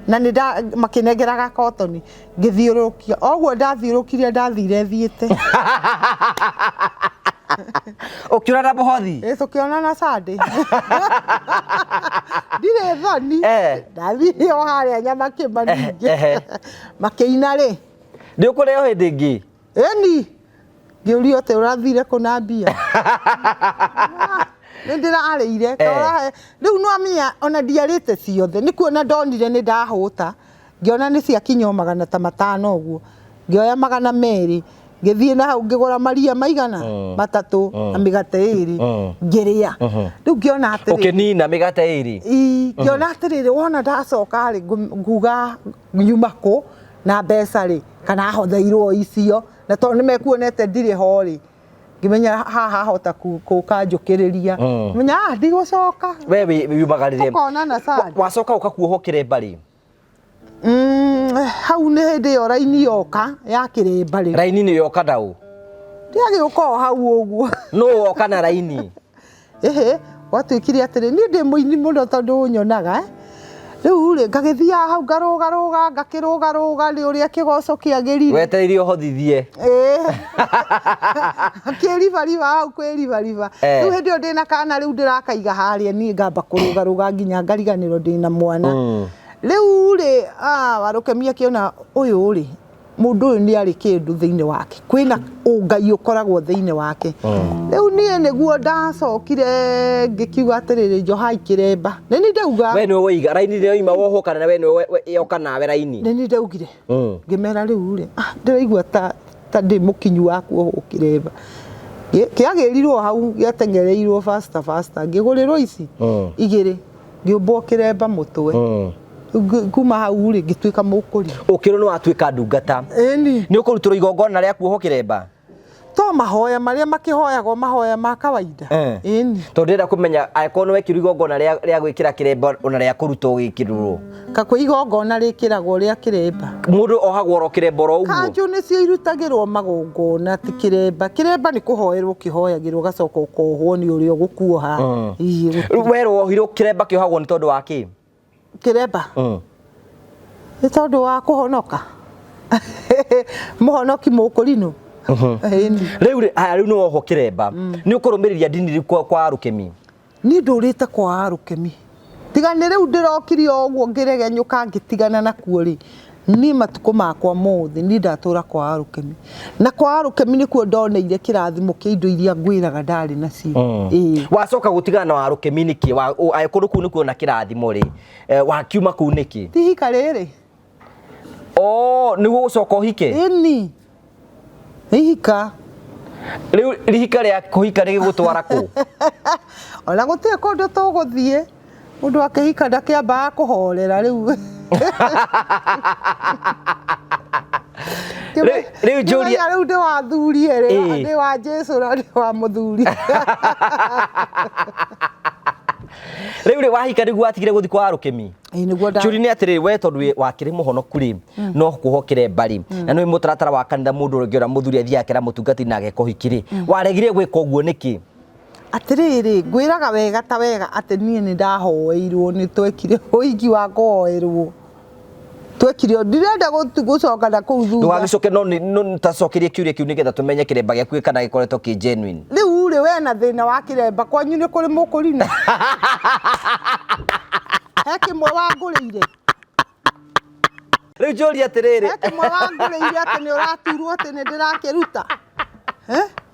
na nĩ makĩnengera gakotoni, ngĩthiũrũrũkia o ũguo ndathiũrũrũkirie, ndathire thiĩte. Ũkĩũra na mũhothi. Ĩ, tũkĩonana Sunday, ndirĩ thoni. Ndathire o harĩa nyama kĩmaningĩ makĩina rĩ. Nĩ ũkũrĩo hĩndĩ ĩngĩ. Ĩni ngĩũrio atĩ ũrathire kũ na mbia? Nĩ ndĩrarĩire. Rĩu no amenya ona ndiarĩte ciothe, nĩ kuona ndonire nĩ ndahũta, ngĩona nĩ ciakinya o 500 ũguo, ngĩoya 200, ngĩthiĩ na hau ngĩgũra maria maigana 3 na mĩgate 2, ngĩrĩa. Rĩu ngĩona atĩrĩrĩ, Ũkĩnina mĩgate 2. Ii, ngĩona atĩrĩrĩ, wona ndacoka rĩ, nguga nyuma kũ na mbeca rĩ, kana hotheirwo icio, na tondũ nĩ mekuonete ndirĩ ho rĩ, ngĩmenya haha hota kũka njũkĩrĩria, menya ndigũcoka. We wĩumagarire. Ũkonana Sunday. Wacoka ũkakuohwo kĩremba rĩ? Hau nĩ hĩndĩ ĩyo raini yoka ya kĩremba rĩ. Raini nĩ yoka ndaũ? Ndĩagĩũka o hau ũguo. Nũ woka na raini? Ĩhĩ, gwatuĩkire atĩrĩ, niĩ ndĩ mũini mũno tondũ ũnyonaga, eh? Rĩu rĩ, ngagĩthiaga hau ngarũgarũga, ngakĩrũgarũga nĩ ũrĩa kĩgoco kĩagĩrire. Wetereire ũhothithie. Ĩĩ. Kĩribariba hau kwĩribariba. Rĩu hĩndĩ ĩyo ndĩna kana rĩu ndĩrakaiga harĩa, niĩ ngamba kũrũgarũga nginya ngariganĩrwo ndĩna mwana. Rĩu rĩ, Warũkemi akĩona ũyũ rĩ, mũndũ ũyũ nĩ arĩ kĩndũ thĩinĩ wake, kwĩna ũngai ũkoragwo thĩinĩ wake. Rĩu niĩ nĩguo ndacokire ngĩkiuga atĩrĩrĩ, njohai kĩremba. Nĩ niĩ ndauga. We nĩwe woiga raini nĩ yoima wohwo, kana we nĩwe yoka nawe raini? Nĩ niĩ ndaugire. Ngĩmera rĩu rĩ, ndĩraigua ta ndĩ mũkinyu wa kuohwo kĩremba. Kĩagĩrirwo hau, gĩateng'ereirwo faster faster, ngĩgũrĩrwo ici 2, ngĩũmbwo kĩremba mũtwe. Kuma hau rĩ, ngĩtuĩka mũkũri. Ũkĩrwo nĩ watuĩka ndungata. Ĩni. Nĩ ũkũrutĩrwo igongona rĩa kuohwo kĩremba? To mahoya marĩa makĩhoyagwo, mahoya ma kawaida. Ĩni. Tondũ ndĩrenda kũmenya angĩkorwo nĩ wekirwo igongona rĩa gwĩkĩra kĩremba ona rĩa kũrutwo gĩkĩrwo. Kakwĩ igongona rĩkĩragwo rĩa kĩremba. Mũndũ ohagwo oro kĩremba oro ũguo. Kanjũ nĩcio irutagĩrwo magongona, ti kĩremba. Kĩremba nĩ kũhoerwo kĩhoyagĩrwo, ũgacoka ũkohwo nĩ ũrĩa ũgũkuoha. Ii, gũtirĩ. Werwo wohirwo kĩremba kĩohagwo nĩ tondũ wa kĩ? Kĩremba? Nĩ tondũ wa kũhonoka. Mũhonoki mũkũrinũ. Ĩni. Rĩu rĩ, haya, rĩu nĩ wohwo kĩremba. Nĩ ũkũrũmĩrĩria ndini rĩu kwa Rũkemi? Niĩ ndũrĩte kwa Rũkemi. Tiga nĩ rĩu ndĩrokire o ũguo ngĩregenyũka ngĩtigana nakuo rĩ, niĩ matukũ makwa mothe niĩ ndatũra kwa Rũkemi. Na kwa Rũkemi nĩkuo ndoneire kĩrathimo kĩa indo iria ngwĩraga ndarĩ nacio. Ĩĩ. Wacoka gũtigana na wa Rũkemi nĩkĩ? Angĩkorwo kũu nĩkuo na kĩrathimo rĩ, wakiuma kũu nĩkĩ? Ti hika rĩrĩ. Oh, nĩguo gũcoka ũhike? Ĩni. Nĩ ihika. Rĩu rihika rĩa kũhika rĩgĩgũtwara kũ? Ona gũtirĩ kũndũ tũgũthiĩ. Mũndũ akĩhika ndakĩambaga kũhorera rĩu. Rĩu njũrie- Rĩu ndĩ wa thuri erĩ, Ĩĩ. ndĩ wa Jesũ na ndĩ wa mũthuri. Rĩu rĩ, wahika nĩguo watigire gũthiĩ kwa Rũkemi? Ĩĩ, nĩguo nda- Kĩũria nĩ atĩrĩrĩ, we tondũ wakĩrĩ mũhonoku rĩ, no kuohwo kĩremba rĩ, na nĩ mũtaratara wa kanitha mũndũ ũngĩona mũthuri athiĩ akera mũtungatĩri na ageka ũhiki rĩ, waregire gwĩka ũguo nĩkĩ? Atĩrĩrĩ, ngwĩraga wega ta wega atĩ niĩ nĩ ndahoeirwo, nĩ twekire ũhiki wa kũhoerwo. Twekire, ndirenda gũcoka na kũu thutha. Ndũgagĩcoke, no nĩ, no nĩ tacokerie kĩũria kĩu nĩgetha tũmenye kĩremba gĩaku kana gĩkoretwo kĩ genuine. Rĩu rĩ, we na thĩna wa kĩremba, kwanyu nĩ kũrĩ mũkũrinũ? He kĩmwe wangũrĩire? Rĩu njũrie atĩrĩrĩ. He kĩmwe wangũrĩire atĩ nĩ ũraturwo atĩ nĩ ndĩrakĩruta?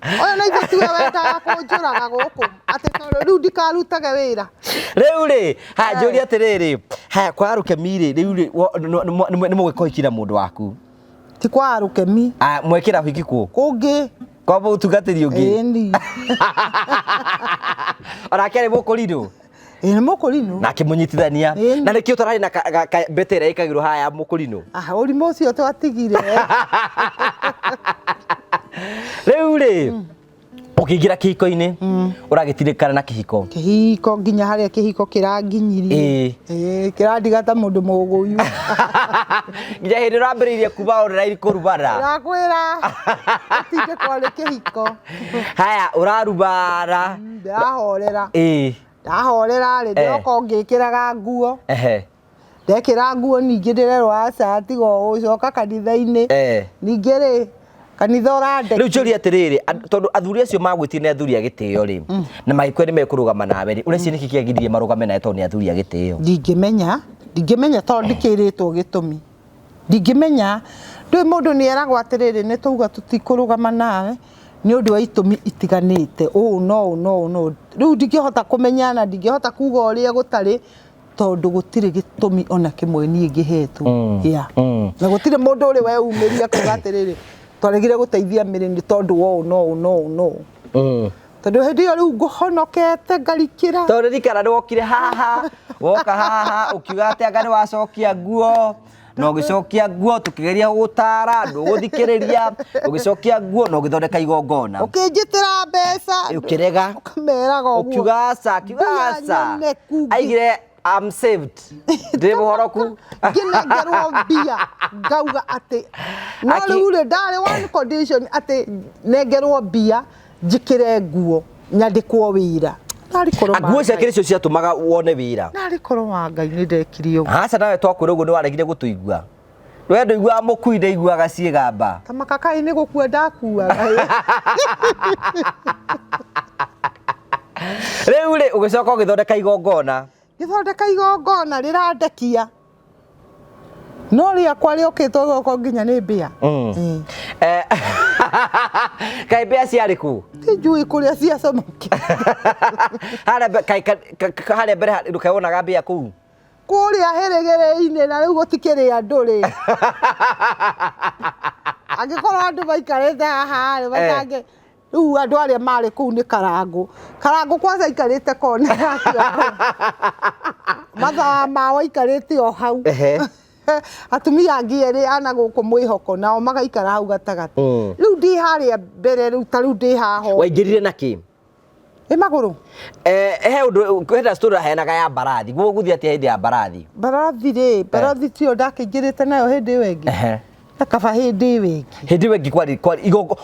Ũyũ na ithuĩ tiwe wendaga kũnjũraga gũkũ, atĩ tondũ rĩu ndikarutage wĩra. Rĩu rĩ, haya, njũrie atĩrĩrĩ, haya, kwa Rũkemi rĩ, rĩu rĩ, nĩ mũgĩka ũhiki na mũndũ waku? Ti kwa Rũkemi. Mwekĩra ũhiki kũ? Kũngĩ. Kwa mũtungatĩri ũngĩ? Ĩni. Onake arĩ mũkũrinũ? Ĩĩ, nĩ mũkũrinũ. Na akĩmũnyitithania. Ĩni. Na nĩkĩo ũtararĩ na mbete ĩrĩa ĩkagĩrwo haha ya mũkũrinũ? Ũrimũ ũcio twatigire. Rĩu rĩ, Ũkĩingĩra kĩhiko-inĩ, ũragĩtirĩkana na kĩhiko. Kĩhiko nginya harĩa kĩhiko kĩranginyirie. Ĩĩ, kĩrandiga ta mũndũ mũgũyu. Nginya hĩndĩ ũrambĩrĩirie kuma online kũrumana. Ndakwĩra gũtindĩkwo nĩ kĩhiko. Haya, ũrarumana. Ndĩrahorera. Ndahorera rĩ, ndĩroka ngĩkĩraga nguo. Ndekĩra nguo ningĩ ndĩrerwo aca tiga ũcoka kanitha-inĩ. Ningĩ rĩ, kanitha ũrandeki. Rĩu njũrie atĩrĩrĩ, tondũ athuri acio magwĩtire nĩ athuri a gĩtĩo rĩ, na magĩkwĩra nĩ mekũrũgama nawe rĩ, ũreciria nĩkĩ kĩagiririe marũgame nawe tondũ nĩ athuri a gĩtĩo? Ndingĩmenya, ndingĩmenya tondũ ndikĩrĩtwo gĩtũmi. Ndingĩmenya, ndũĩ mũndũ nĩ eragwo atĩrĩrĩ, nĩ twauga tũtikũrũgama nawe nĩ ũndũ wa itũmi itiganĩte, ũũ na ũũ na ũũ na ũũ. Rĩu ndingĩhota kũmenya na ndingĩhota kuga ũrĩa gũtarĩ tondũ gũtirĩ gĩtũmi ona kĩmwe niĩ ngĩhetwo. Yeah. Na gũtirĩ mũndũ ũrĩ weyumĩria kuga atĩrĩrĩ, twaregire gũteithia Mary nĩ tondũ wa ũũ na ũũ na ũũ na ũũ. Tondũ hĩndĩ ĩyo rĩu ngũhonokete ngarikĩra. Tondũ ririkana nĩ wokire haha, woka haha ũkiuga atĩ anga nĩ wacokia nguo, na ũgĩcokia nguo tũkĩgeria gũgũtara ndũgũthikĩrĩria, ũgĩcokia nguo na ũgĩthondeka igongona. Ũkĩnjĩtĩra mbeca. Ũkĩrega. Ũkameraga ũguo. Ũkiuga aca, akiuga Mbia aca. nyoneku. Aigire I'm saved. Ndĩ mũhoroku. Ngĩnengerwo mbia ngauga atĩ no rĩu rĩ ndarĩ one condition atĩ nengerwo mbia njĩkĩre nguo nyandĩkwo wĩra. Narĩ korwo Nguo ciake nĩcio ciatũmaga wone wĩra. Narĩ korwo wa Ngai nĩ ndekire ũguo. Aca nawe twakwĩra ũguo nĩ waregire gũtũigua. We ndũiguaga mũkui ndaiguaga ciĩgamba. Ta makakai nĩ gũkua ndakuaga. Rĩu rĩ ũgĩcoka ũgĩthondeka igongona. Ngĩthondeka igongona rĩrandekia. No rĩakwa rĩokĩtwo gũkũ nginya nĩ mbĩa. Kaĩ mbĩa ciarĩ kũ? Tinjũĩ kũrĩa ciacomokire. Harĩa mbere ndũkewonaga mbĩa kũu? Kũrĩa hĩrĩgĩrĩ-inĩ na rĩu gũtikĩrĩ andũ rĩ. Angĩkorwo andũ maikarĩte haha rĩ, matange rĩu andũ arĩa marĩ kũu nĩ Karangũ. Karangũ kwanza aikarĩte kona yake. Mathaa mao aikarĩte o hau. Atumia angĩ erĩ ana gũkũ mwĩhoko nao magaikara hau gatagatĩ. Rĩu ndĩ harĩa mbere rĩu ta rĩu ndĩ haha. Waingĩrire na kĩ? Ĩ magũrũ. He ũndũ hena story aheanaga ya mbarathi. Gũgũthiĩ atĩa hĩndĩ ya mbarathi? Mbarathi rĩ, mbarathi tiyo ndakĩingĩrĩte nayo hĩndĩ ĩyo ĩngĩ. Na kaba hĩndĩ ĩyo ĩngĩ. Hĩndĩ ĩyo ĩngĩ kwarĩ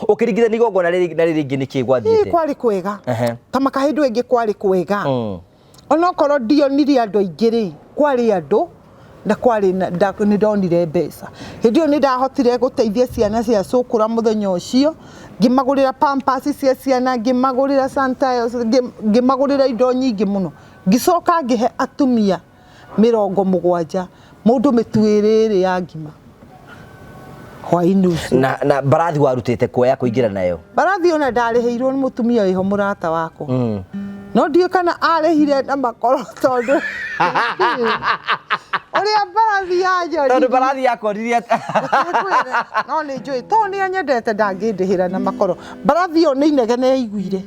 ũkĩringithania igongona rĩrĩ na rĩrĩ rĩngĩ nĩkĩ gwathiĩte? Ĩ kwarĩ kwega. Ta maka hĩndĩ ĩyo ĩngĩ kwarĩ kwega. Onokorwo ndionire andũ aingĩ rĩ, kwarĩ andũ na kwarĩ nĩ ndonire mbeca. Hĩndĩ ĩyo nĩ ndahotire gũteithia ciana cia cũkũra mũthenya ũcio, ngĩmagũrĩra pampers cia ciana, ngĩmagũrĩra sanitizer, ngĩmagũrĩra indo nyingĩ mũno. Ngĩcoka ngĩhe atumia 70 mũndũ mĩtu ĩrĩ ya ngima. Hwaĩ-inĩ ũcio. Na mbarathi warutĩte kuoya kũingĩra nayo? Mbarathi ona ndarĩhĩirwo nĩ mũtumia wĩho mũrata wakwa. No ndiũĩ kana arĩhire na makoro tondũ ũrĩa mbarathi yanjonirie. Tondũ mbarathi yakonirie atĩ. No nĩ njũĩ tondũ nĩ anyendete ndangĩndĩhĩra na makoro. Mbarathi ĩyo nĩ inegene yaiguire.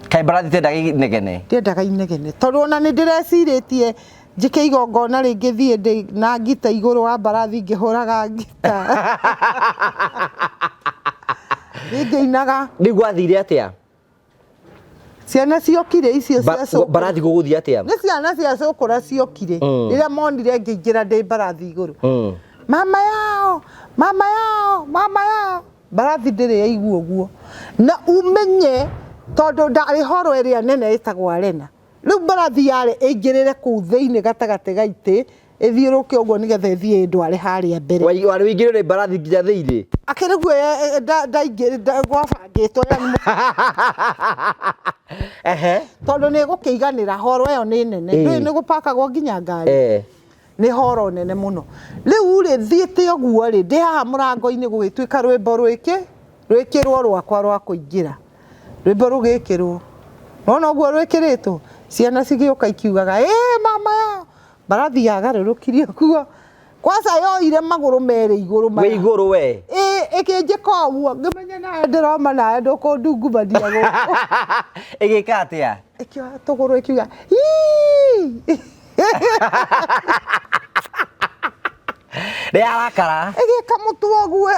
Kaĩ mbarathi itendaga inegene? Ndiendaga inegene tondũ ona nĩ ndĩrecirĩtie njĩke igongona rĩngĩ thiĩ ndĩ na ngita igũrũ wa mbarathi ngĩhũraga ngita. Thiĩ ngĩinaga. Rĩu gwathire atĩa? Ciana ciokire icio cia cũkũra. Mbarathi gũgũthiĩ atĩa? Nĩ ciana cia cũkũra ciokire. Rĩrĩa monire ngĩingĩra ndĩ mbarathi igũrũ. Mama yao, mama yao, mama yao. Mbarathi ndĩrĩ yaigua ũguo. Na umenye tondũ ndarĩ horo ĩrĩa nene ĩtagwo arena. Rĩu mbarathi yarĩ ĩingĩrĩre kũu thĩinĩ gatagatĩ ga itĩ, ĩthiũrũke ũguo nĩgetha ĩthiĩ ĩndware harĩa mbere. Warĩ ũingĩrĩre mbarathi nginya thĩinĩ? Akĩrĩ guo gwabangĩtwo yani Tondũ nĩ ĩgũkĩiganĩra, horo ĩyo nĩ nene. Ndũĩ nĩ gũpakagwo nginya ngari? Nĩ horo nene mũno. Rĩu rĩ, thiĩte ũguo rĩ, ndĩ haha mũrango-inĩ gũgĩtuĩka rwĩmbo rwĩkĩrwo rwakwa rwa kũingĩra. Rwĩmbo rũgĩkĩrwo. Wona ũguo rwĩkĩrĩtwo, ciana cigĩũka ikiugaga, ĩ mama yao. Mbarathi yagarũrũkirie ũguo. Kwanza yoire magũrũ merĩ igũrũ maya. Wĩ igũrũ we. Ĩ, ĩkĩnjĩka ũguo, ngĩmenya nawe ndĩroma nawe ndũkũndungumania gũkũ. Ĩgĩka atĩa? Ĩkĩoya tũgũrũ ĩkiuga, hii. Nĩ yarakara. Ĩgĩka mũtwe ũguo,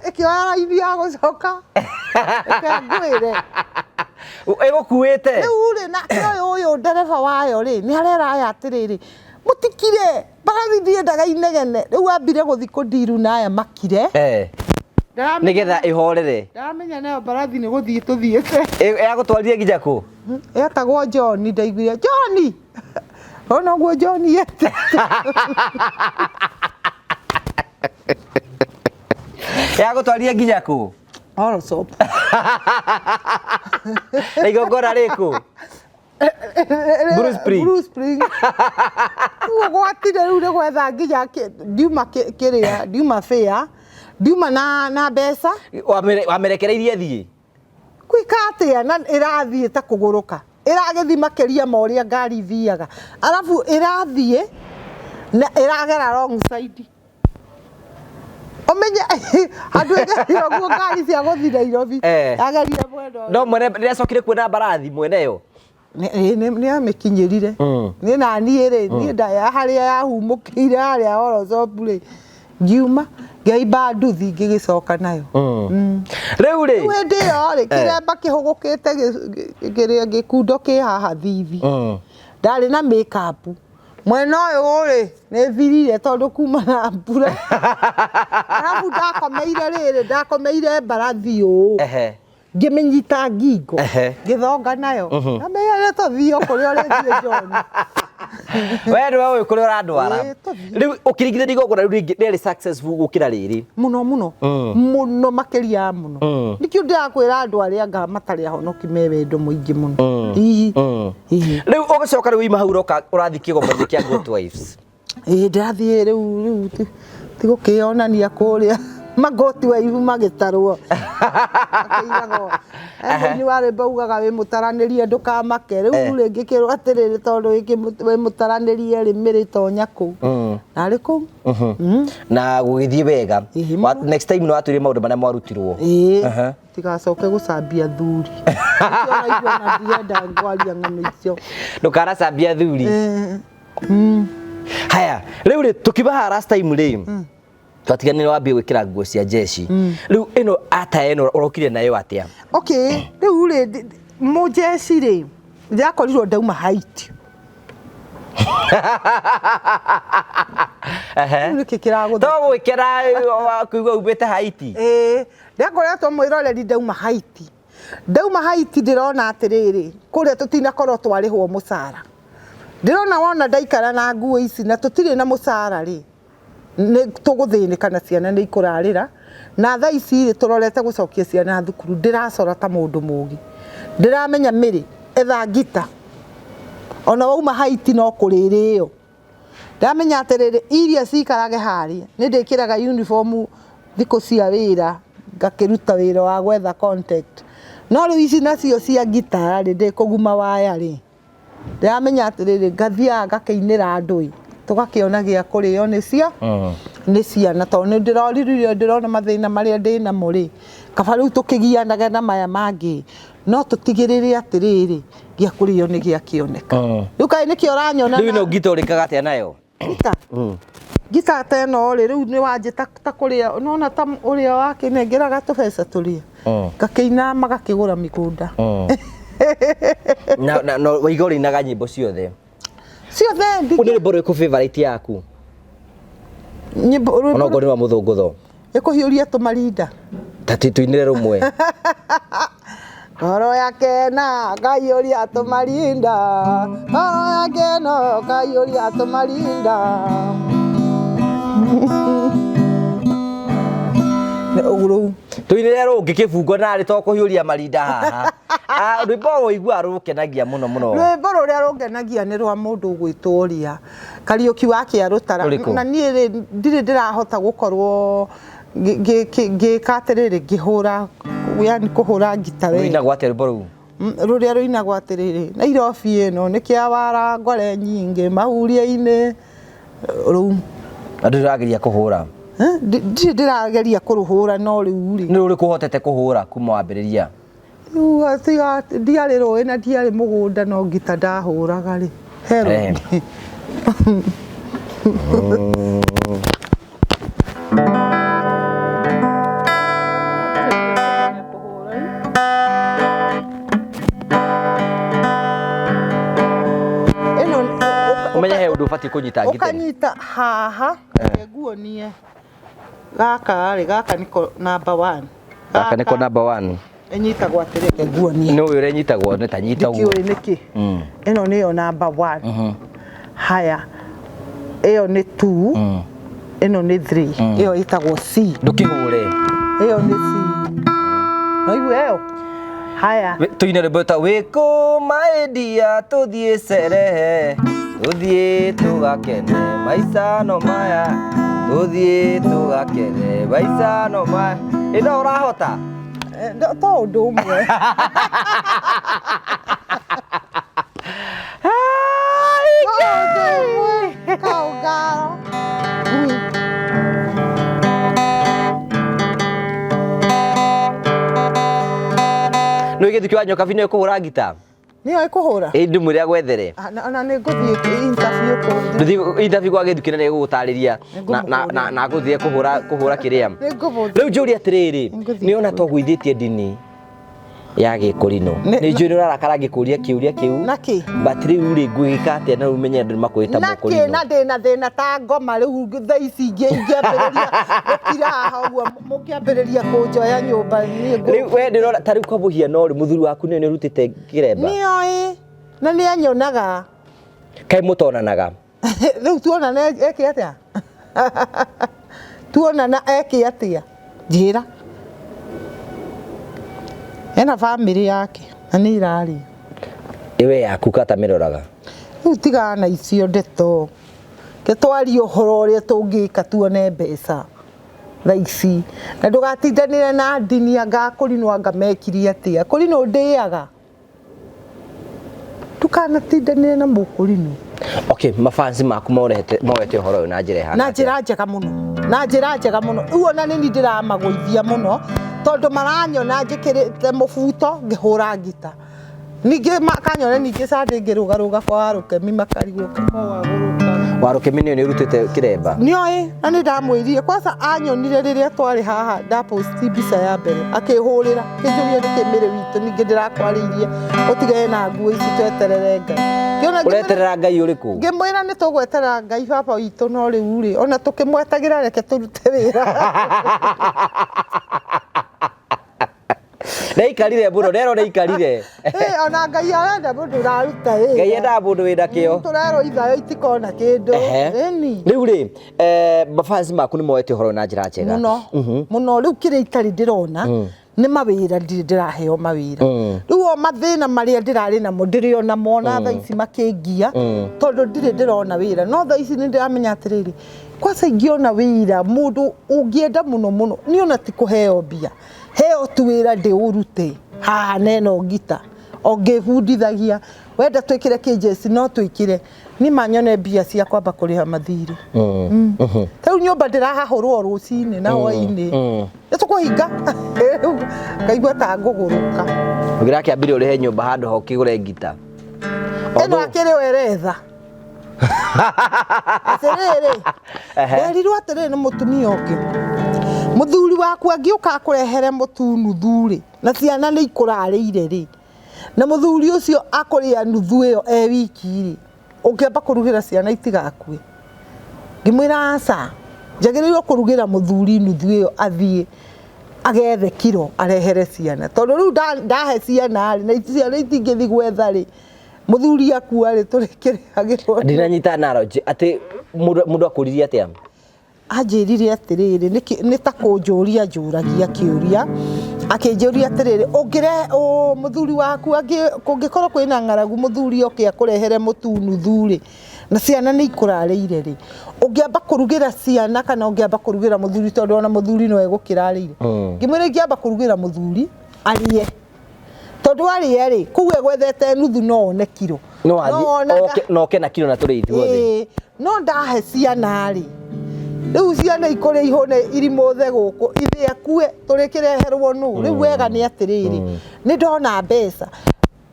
ĩkĩoya raini ya gũcoka. Reke ngwĩre. Ĩgũkuĩte. Rĩu rĩ, nake ũyũ ũyũ ndereba wayo rĩ, nĩ arera aya atĩrĩrĩ, mũtikire, mbarathi ndiendaga inegene. Rĩu ambire gũthiĩ kũndiru na aya makire. Nĩgetha ĩhorere. Ndaramenya nayo mbarathi nĩ gũthiĩ tũthiĩte. Yagũtwarire nginya kũ? Etagwo John, ndaiguire John. Ona ũguo John yete. Yagũtwarire nginya kũ? Allsops. Na igongona rĩkũ? Blue Spring. Blue Spring. Rĩu ũgwatire rĩu nĩ gwetha nginya ndiuma kĩrĩa, ndiuma fare, ndiuma na mbeca. Wamerekereirie thiĩ? Gwĩka atĩa na ĩrathiĩ ta kũgũrũka. Ĩragĩthiĩ makĩria ma ũrĩa ngari ithiaga. Arabu ĩrathiĩ na ĩragera wrong side. Ũmenye handũ ĩgerire ũguo ngari cia gũthiĩ Nairobi. Yagerire mwena ũyũ. No mwene nĩacokire kuona mbarathi mwene yo? Nĩ amĩkinyĩrire. Niĩ na niĩ rĩ, niĩ ndaya harĩa yahumũkĩire harĩa Allsops rĩ, ngiuma ngĩhaimba nduthi ngĩgĩcoka nayo. Rĩu rĩ? Rĩu hĩndĩ ĩyo rĩ, kĩremba kĩhũgũkĩte kĩrĩa gĩkundo kĩ haha thithi. Ndarĩ na make-up. Mwena ũyũ rĩ, nĩ thirire tondũ kuma na mbura. Arabu ndakomeire rĩrĩ, ndakomeire mbarathi ũũ. Ngĩmĩnyita ngingo, ngĩthonga nayo. Ndamĩra nĩ tũthiĩ o kũrĩa ũrĩthiĩ John. We nĩwe ũĩ kũrĩa ũrandwara. Ĩĩ, tũthiĩ. Rĩu ũkĩringithania igongona rĩu rĩngĩ rĩarĩ successful gũkĩra rĩrĩ. Mũno mũno. Mũno makĩria ya mũno. Nĩkĩo ndĩrakwĩra andũ arĩa anga matarĩ ahonoki me wendo mũingĩ mũno. Ii. Ii. Rĩu ũgĩcoka rĩu ima hau ũroka ũrathiĩ kĩgomano kĩa Good Wives. Ĩĩ, ndĩrathiĩ rĩu, rĩu ti gũkĩonania kũrĩa magoti wa ibu magĩtarwo. Akĩiragwo. Mũini wa rwĩmbo ugaga wĩ mũtaranĩrie ndũkamake. Rĩu rĩngĩ kĩrwo atĩrĩrĩ tondũ wĩ mũtaranĩrie rĩ, mĩrĩ tonya kũu. Narĩ kũu. Na gũgĩthiĩ wega. Ĩĩ, mũno. Next time nĩ watwĩre maũndũ marĩa mwarutirwo. Ĩĩ. Tigacoke gũcambia thuri. Nĩkĩo ũraigua na ndirenda ngwaria ng'ano icio. Ndũkanacambia thuri. Haya, rĩu rĩ, tũkiuma haha last time rĩ, twatiganire wambie gwĩkĩra nguo cia jeshi. Rĩu ĩno ata ĩno ũrokire nayo atĩa? Okay, rĩu rĩ, mũjeshi rĩ, ndĩrakorirwo ndauma Haiti. Rĩu nĩkĩ kĩragũtha? To gwĩkĩra kũigua umĩte Haiti. Ĩĩ, ndakoretwo mwĩroreri ndauma Haiti. Ndauma Haiti ndĩrona atĩrĩrĩ, kũrĩa tũtinakorwo twarĩhwo mũcara. Ndĩrona wona ndaikara na nguo ici na tũtirĩ na mũcara rĩ, nĩ tũgũthĩnĩka na ciana nĩ ikũrarĩra. Na thaa ici rĩ, tũrorete gũcokia ciana thukuru, ndĩracora ta mũndũ mũgĩ. Ndĩramenya mĩrĩ, etha ngita. Ona wauma Haiti no kũrĩrĩo. Ndamenya atĩrĩrĩ, iria cikarage harĩa, nĩ ndĩkĩraga uniform thikũ cia wĩra, ngakĩruta wĩra wa gwetha contact. No rĩu ici nacio cia ngita rĩ, ndĩkũguma waya rĩ. Ndĩramenya atĩrĩrĩ, ngathiaga ngakĩinĩra andũ ĩ, tũgakĩona gĩa kũrĩo nĩ cia, nĩ ciana, tondũ nĩ ndĩroririre, ndĩrona mathĩna marĩa ndĩnamo rĩ, kaba rĩu tũkĩgianage na maya mangĩ, no tũtigĩrĩre atĩrĩrĩ, gĩa kũrĩo nĩ gĩakĩoneka. Rĩu kaĩ nĩkĩo ũranyona Rĩu na ĩno ngita ũrĩkaga atĩa nayo? Ngita? Ngita ta ĩno rĩ, rĩu nĩ wanjĩta ta kũrĩa, nĩwona ta ũrĩa wakĩnengeraga tũbeca tũrĩa? Ngakĩina magakĩgũra mĩgũnda. Na waiga ũrĩinaga nyĩmbo ciothe? Ciothe, Ũyũ nĩ rwĩmbo rũrĩkũ favorite yaku? Nyĩmbo, rwĩmbo Ona okorwo nĩ rwa mũthũngũtho. Ĩkũhiũria tũmarinda. Ta tũinĩre rũmwe. Ngoro yake na kaiyũria tũmarinda. Ngoro yake no kaiyũria tũmarinda. Nĩ ũguo rũu. Tũinĩre rũngĩ kĩbungo narĩ to kũhiũria marinda haha. Rwĩmbo ũiguaga rũkenagia mũno mũno. Rwĩmbo rũrĩa rũngenagia nĩ rwa mũndũ ũgwĩtwo ũrĩa. Kariũki wa Kĩarũtara. Rũrĩkũ? Na niĩ rĩ, ndirĩ ndĩrahota gũkorwo ngĩka atĩrĩrĩ, ngĩhũra, yani kũhũra ngita wega. Rũinagwo atĩa rwĩmbo rũu? Rũrĩa rũinagwo atĩrĩrĩ, Nairobi ĩno nĩ kĩawara ngware nyingĩ mahuria-inĩ rũu. Na ndũrĩ ũrageria kũhũra? Ndirĩ ndĩrageria kũrũhũra no rĩu rĩ. Nĩ rũrĩkũ ũhotete kũhũra kuma wambĩrĩria? Rĩu tiga ndiarĩ rũĩ na ndiarĩ mũgũnda no ngita ndahũraga rĩ. He rũngĩ. Ũmenye he ũndũ ũbatiĩ kũnyita ngita. Ũkanyita haha, reke nguonie. Gaka rĩ, gaka nĩko number one. Gaka nĩko number one. Ĩnyitagwo atĩrĩ, reke nguonie. Nĩ ũyũ ũrĩa ĩnyitagwo, nĩ ta nyita ũguo. Ndikĩũĩ nĩkĩ. Ĩno nĩyo number one. Haya, ĩyo nĩ two, ĩno nĩ three, ĩyo ĩtagwo C. Ndũkĩhũre. Ĩyo nĩ C. Waigua ĩyo? Haya. Tũine rwĩmbo ta wĩkũ maendia tũthiĩ cerehe tũthiĩ tũgakene maica no maya tũthiĩ tũgakene maica no maya. Ĩ no ũrahota? To ũndũ ũmwe. To ũndũ ũmwe. Kaũngaro. Nĩ gĩthuki wa nyokabi nĩ kũhũra ngita? Nĩyo ĩkũhũra? Ĩ ndĩmwĩre agwethere. Na nĩ ngũthiĩ interview kũu. Ndũthiĩ interview kwa gĩthuki na nĩ egũgũtarĩria na agũthiĩ kũhũra kĩrĩa. Rĩu njũrie atĩrĩrĩ, nĩ ona twagũithĩtie ndini ya gĩkũrinũ. Nĩ njũĩ nĩ ũrarakara ngĩkũria kĩũria kĩu. Nakĩ? But rĩu rĩ ngwĩka atĩa na rĩu menye andũ nĩ makwĩta mũkũrinũ. Nakĩ na ndĩna thĩna ta ngoma rĩu thaa ici ingĩambĩrĩria gũkira haha ũguo mũkĩambĩrĩria kũnjoya nyũmba niĩ ngũ. Rĩu we ndĩrona ta rĩu kwa mũhiano rĩ mũthuri waku nĩ ũrutĩte kĩremba. Nĩoĩ na nĩ anyonaga. Kaĩ mũtonanaga? Rĩu tuonana eke atĩa? Tuonana eke atĩa? Njĩra. Ena bamĩrĩ yake na nĩ ĩrarĩa. Ĩwe yaku katamĩroraga. Rĩu tigana na icio ndeto. Ke twarie ũhoro ũrĩa tũngĩka tuone mbeca thaa ici. Na ndũgatindanĩre na ndini anga kũrinwo anga mekire atĩa. Kũrinwo ndĩaga. Ndũkanatindanĩre na mũkũrinwo. Okay, mafansi maku moete ũhoro ũyũ na njĩra ĩhana Na njĩra njega mũno. Na njĩra njega mũno. Rĩu ona nĩ niĩ ndĩramagũithia mũno tondũ maranyona njĩkĩrĩte mũbuto ngĩhũra ngita. Ningĩ makanyona ningĩ Sunday ngĩrũgarũga kwa Warũkemi makarigwo kwa wagũrũka. Warũkemi nĩ ũrutĩte kĩremba? Nĩoĩ na nĩ ndamwĩrire kwanza anyonire rĩrĩa twarĩ haha ndaposti mbica ya mbere akĩhũrĩra akĩnjũria nĩkĩ mĩrĩ witũ ningĩ ndĩrakwarĩirie ũtigane na nguo ici tweterere Ngai. Ũreterera Ngai ũrĩkũ? Ngĩmwĩra nĩ tũgweterera Ngai baba witũ no rĩu rĩ ona tũkĩmwetagĩra reke tũrute wĩra. Neikarire mũno, ndero neikarire. Ona Ngai arenda mũndũ ũraruta wĩra. Ngai endaga mũndũ wĩna kĩo. Tũrerwo ithayo itikona kĩndũ. Ĩni. Rĩu rĩ, mafansi maku nĩ moete ũhoro na njĩra njega. Mũno. Mũno rĩu kĩrĩa itarĩ ndĩrona nĩ mawĩra ndirĩ ndĩraheo mawĩra. Rĩu o mathĩna marĩa ndĩrarĩ namo ndĩrĩ ona mona thaa ici makĩngia tondũ ndirĩ ndĩrona wĩra. No thaa ici nĩ ndĩramenya atĩrĩrĩ, kwanza ingĩona wĩra mũndũ ũngĩenda mũno mũno niĩ ona ti kũheo mbia. Heo tu wĩra ndĩũrute haha na ĩno ngita o ngĩbundithagia wenda twĩkĩre kĩnjeci no twĩkĩre niĩ manyone mbia cia kwamba kũrĩha mathirĩ. Rĩu nyũmba ndĩrahahũrwo rũcinĩ na hwainĩ nĩ tũkũhinga ngaigua ta ngũgũrũka. Ũngĩrakĩambire ũrĩhe nyũmba handũ ha ũkĩgũre ngita. Ĩno akĩrĩ we ĩretha. Atĩrĩrĩ, nderirwo atĩrĩrĩ nĩ mũtumia ũngĩ. Mũthuri waku angĩũka akũrehere mũtu nuthu rĩ, na ciana nĩ ikũrarĩire rĩ, na mũthuri ũcio akũrĩa nuthu ĩyo e wiki rĩ, ũngĩamba kũrugĩra ciana itigakue. Ngĩmwĩra aca, njagĩrĩirwo kũrugĩra mũthuri nuthu ĩyo athiĩ agethe kiro arehere ciana. Tondũ rĩu ndahe ciana rĩ, na ciana itingĩthiĩ gwetha rĩ, mũthuri akua rĩ, tũrĩkĩrĩhagĩrwo. Ndinanyita analogy atĩ mũndũ akũririe atĩa? Anjĩrire atĩrĩrĩ, nĩ ta kũnjũria njũragia kĩũria, akĩnjũria atĩrĩrĩ, mũthuri waku kũngĩkorwo kwĩna ng'aragu mũthuri oke akũrehere mũtu nuthu rĩ, na ciana nĩ ikũrarĩire rĩ, ũngĩamba kũrugĩra ciana kana ũngĩamba kũrugĩra mũthuri tondũ ona mũthuri no egũkĩrarĩire. Ngĩmwĩra ingĩamba kũrugĩra mũthuri arĩe. Tondũ arĩe rĩ, kũu egwethete nuthu no one kiro. No oke na kiro na tũrĩe ithuothe. No ndahe ciana rĩ, rĩu ciana ikũrĩa ihũne irimũthe gũkũ ithe akue tũrĩkĩreherwo nũ. Rĩu wega nĩ atĩrĩrĩ, nĩ ndona mbeca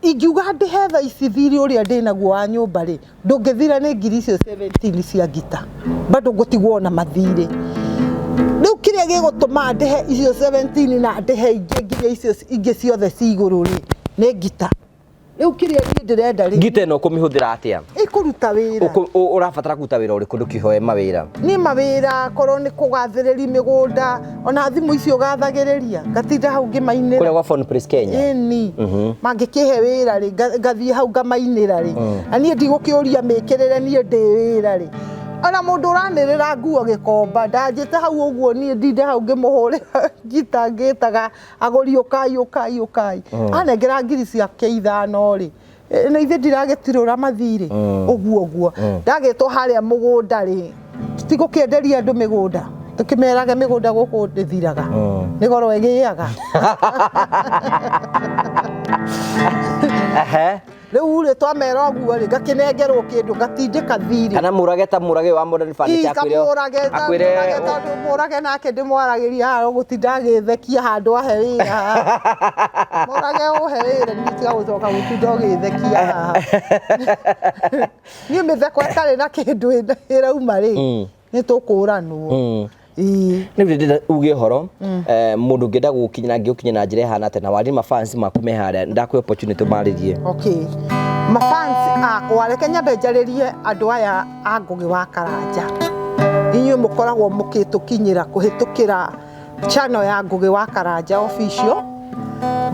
ingiuga ndĩhe thaa ici thirĩ ũrĩa ndĩnaguo wa nyũmba rĩ, ndũngĩthira nĩ ngiri icio 17 cia ngita bado ngũtigwo na mathirĩ. Rĩu kĩrĩa gĩgũtũma ndĩhe icio 17 na ndĩhe ingĩ nginya icio ingĩ ciothe ci igũrũ rĩ, nĩ ngita. Rĩu kĩrĩa niĩ ndĩrenda rĩ, Ngita ĩno ũkũmĩhũthĩra atĩa? Ĩkũruta wĩra. Ũrabatara kũruta wĩra ũrĩkũ ndũkĩhoe mawĩra? Niĩ mawĩra korwo nĩ kũgathĩrĩria mĩgũnda, ona thimũ icio gathagĩrĩria ngatinda hau ngĩmainĩra. Kũrĩa gwa Phone Place Kenya. Ĩni, mangĩkĩhe wĩra rĩ, ngathiĩ hau ngamainĩra rĩ, na niĩ ndigũkĩũria mĩkĩrĩre, niĩ ndĩ wĩra rĩ. Ona mũndũ ũranĩrĩra nguo gĩkomba ndanjĩte hau ũguo, niĩ ndinde hau ngĩmũhũrĩra ngita ngĩtaga agũri, ũkai, ũkai, ũkai. Anengera ngiri ciake 5 rĩ, na ithe ndiragĩtirũra mathirĩ ũguo ũguo. Ndagĩtwo harĩa mũgũnda rĩ, tigũkĩenderia andũ mĩgũnda, tũkĩmerage mĩgũnda gũkũ ndĩthiraga, nĩ goro ĩgĩaga. Rĩu rĩ, twamera ũguo rĩ, ngakĩnengerwo kĩndũ ngatindĩka thirĩ. Kana mũrage ta mũrage wa Modern Furniture akwĩre Kamũrage, akwĩre mũrage, tondũ mũrage nake ndĩmwaragĩria haha gũtinda agĩthekia handũ ahe wĩra haha. Mũrage ũhe wĩra, niĩ tiga gũcoka gũtinda ũgĩthekia haha. Niĩ mĩtheko ĩtarĩ na kĩndũ ĩrauma rĩ, nĩ tũkũranwo. Ĩĩ. Rĩu ndĩrenda uge ũhoro, mũndũ ũngĩenda gũgũkinyĩra angĩgũkinyĩra na njĩra ĩhana atĩa, na warie mafans maku me harĩa, ndakũhe opportunity marĩrie. Okay. Mafans akwa, reke nyambe njarĩrie andũ aya a Ngũgĩ wa Karanja. Inyuĩ mũkoragwo mũkĩtũkinyĩra kũhĩtũkĩra channel ya Ngũgĩ wa Karanja official.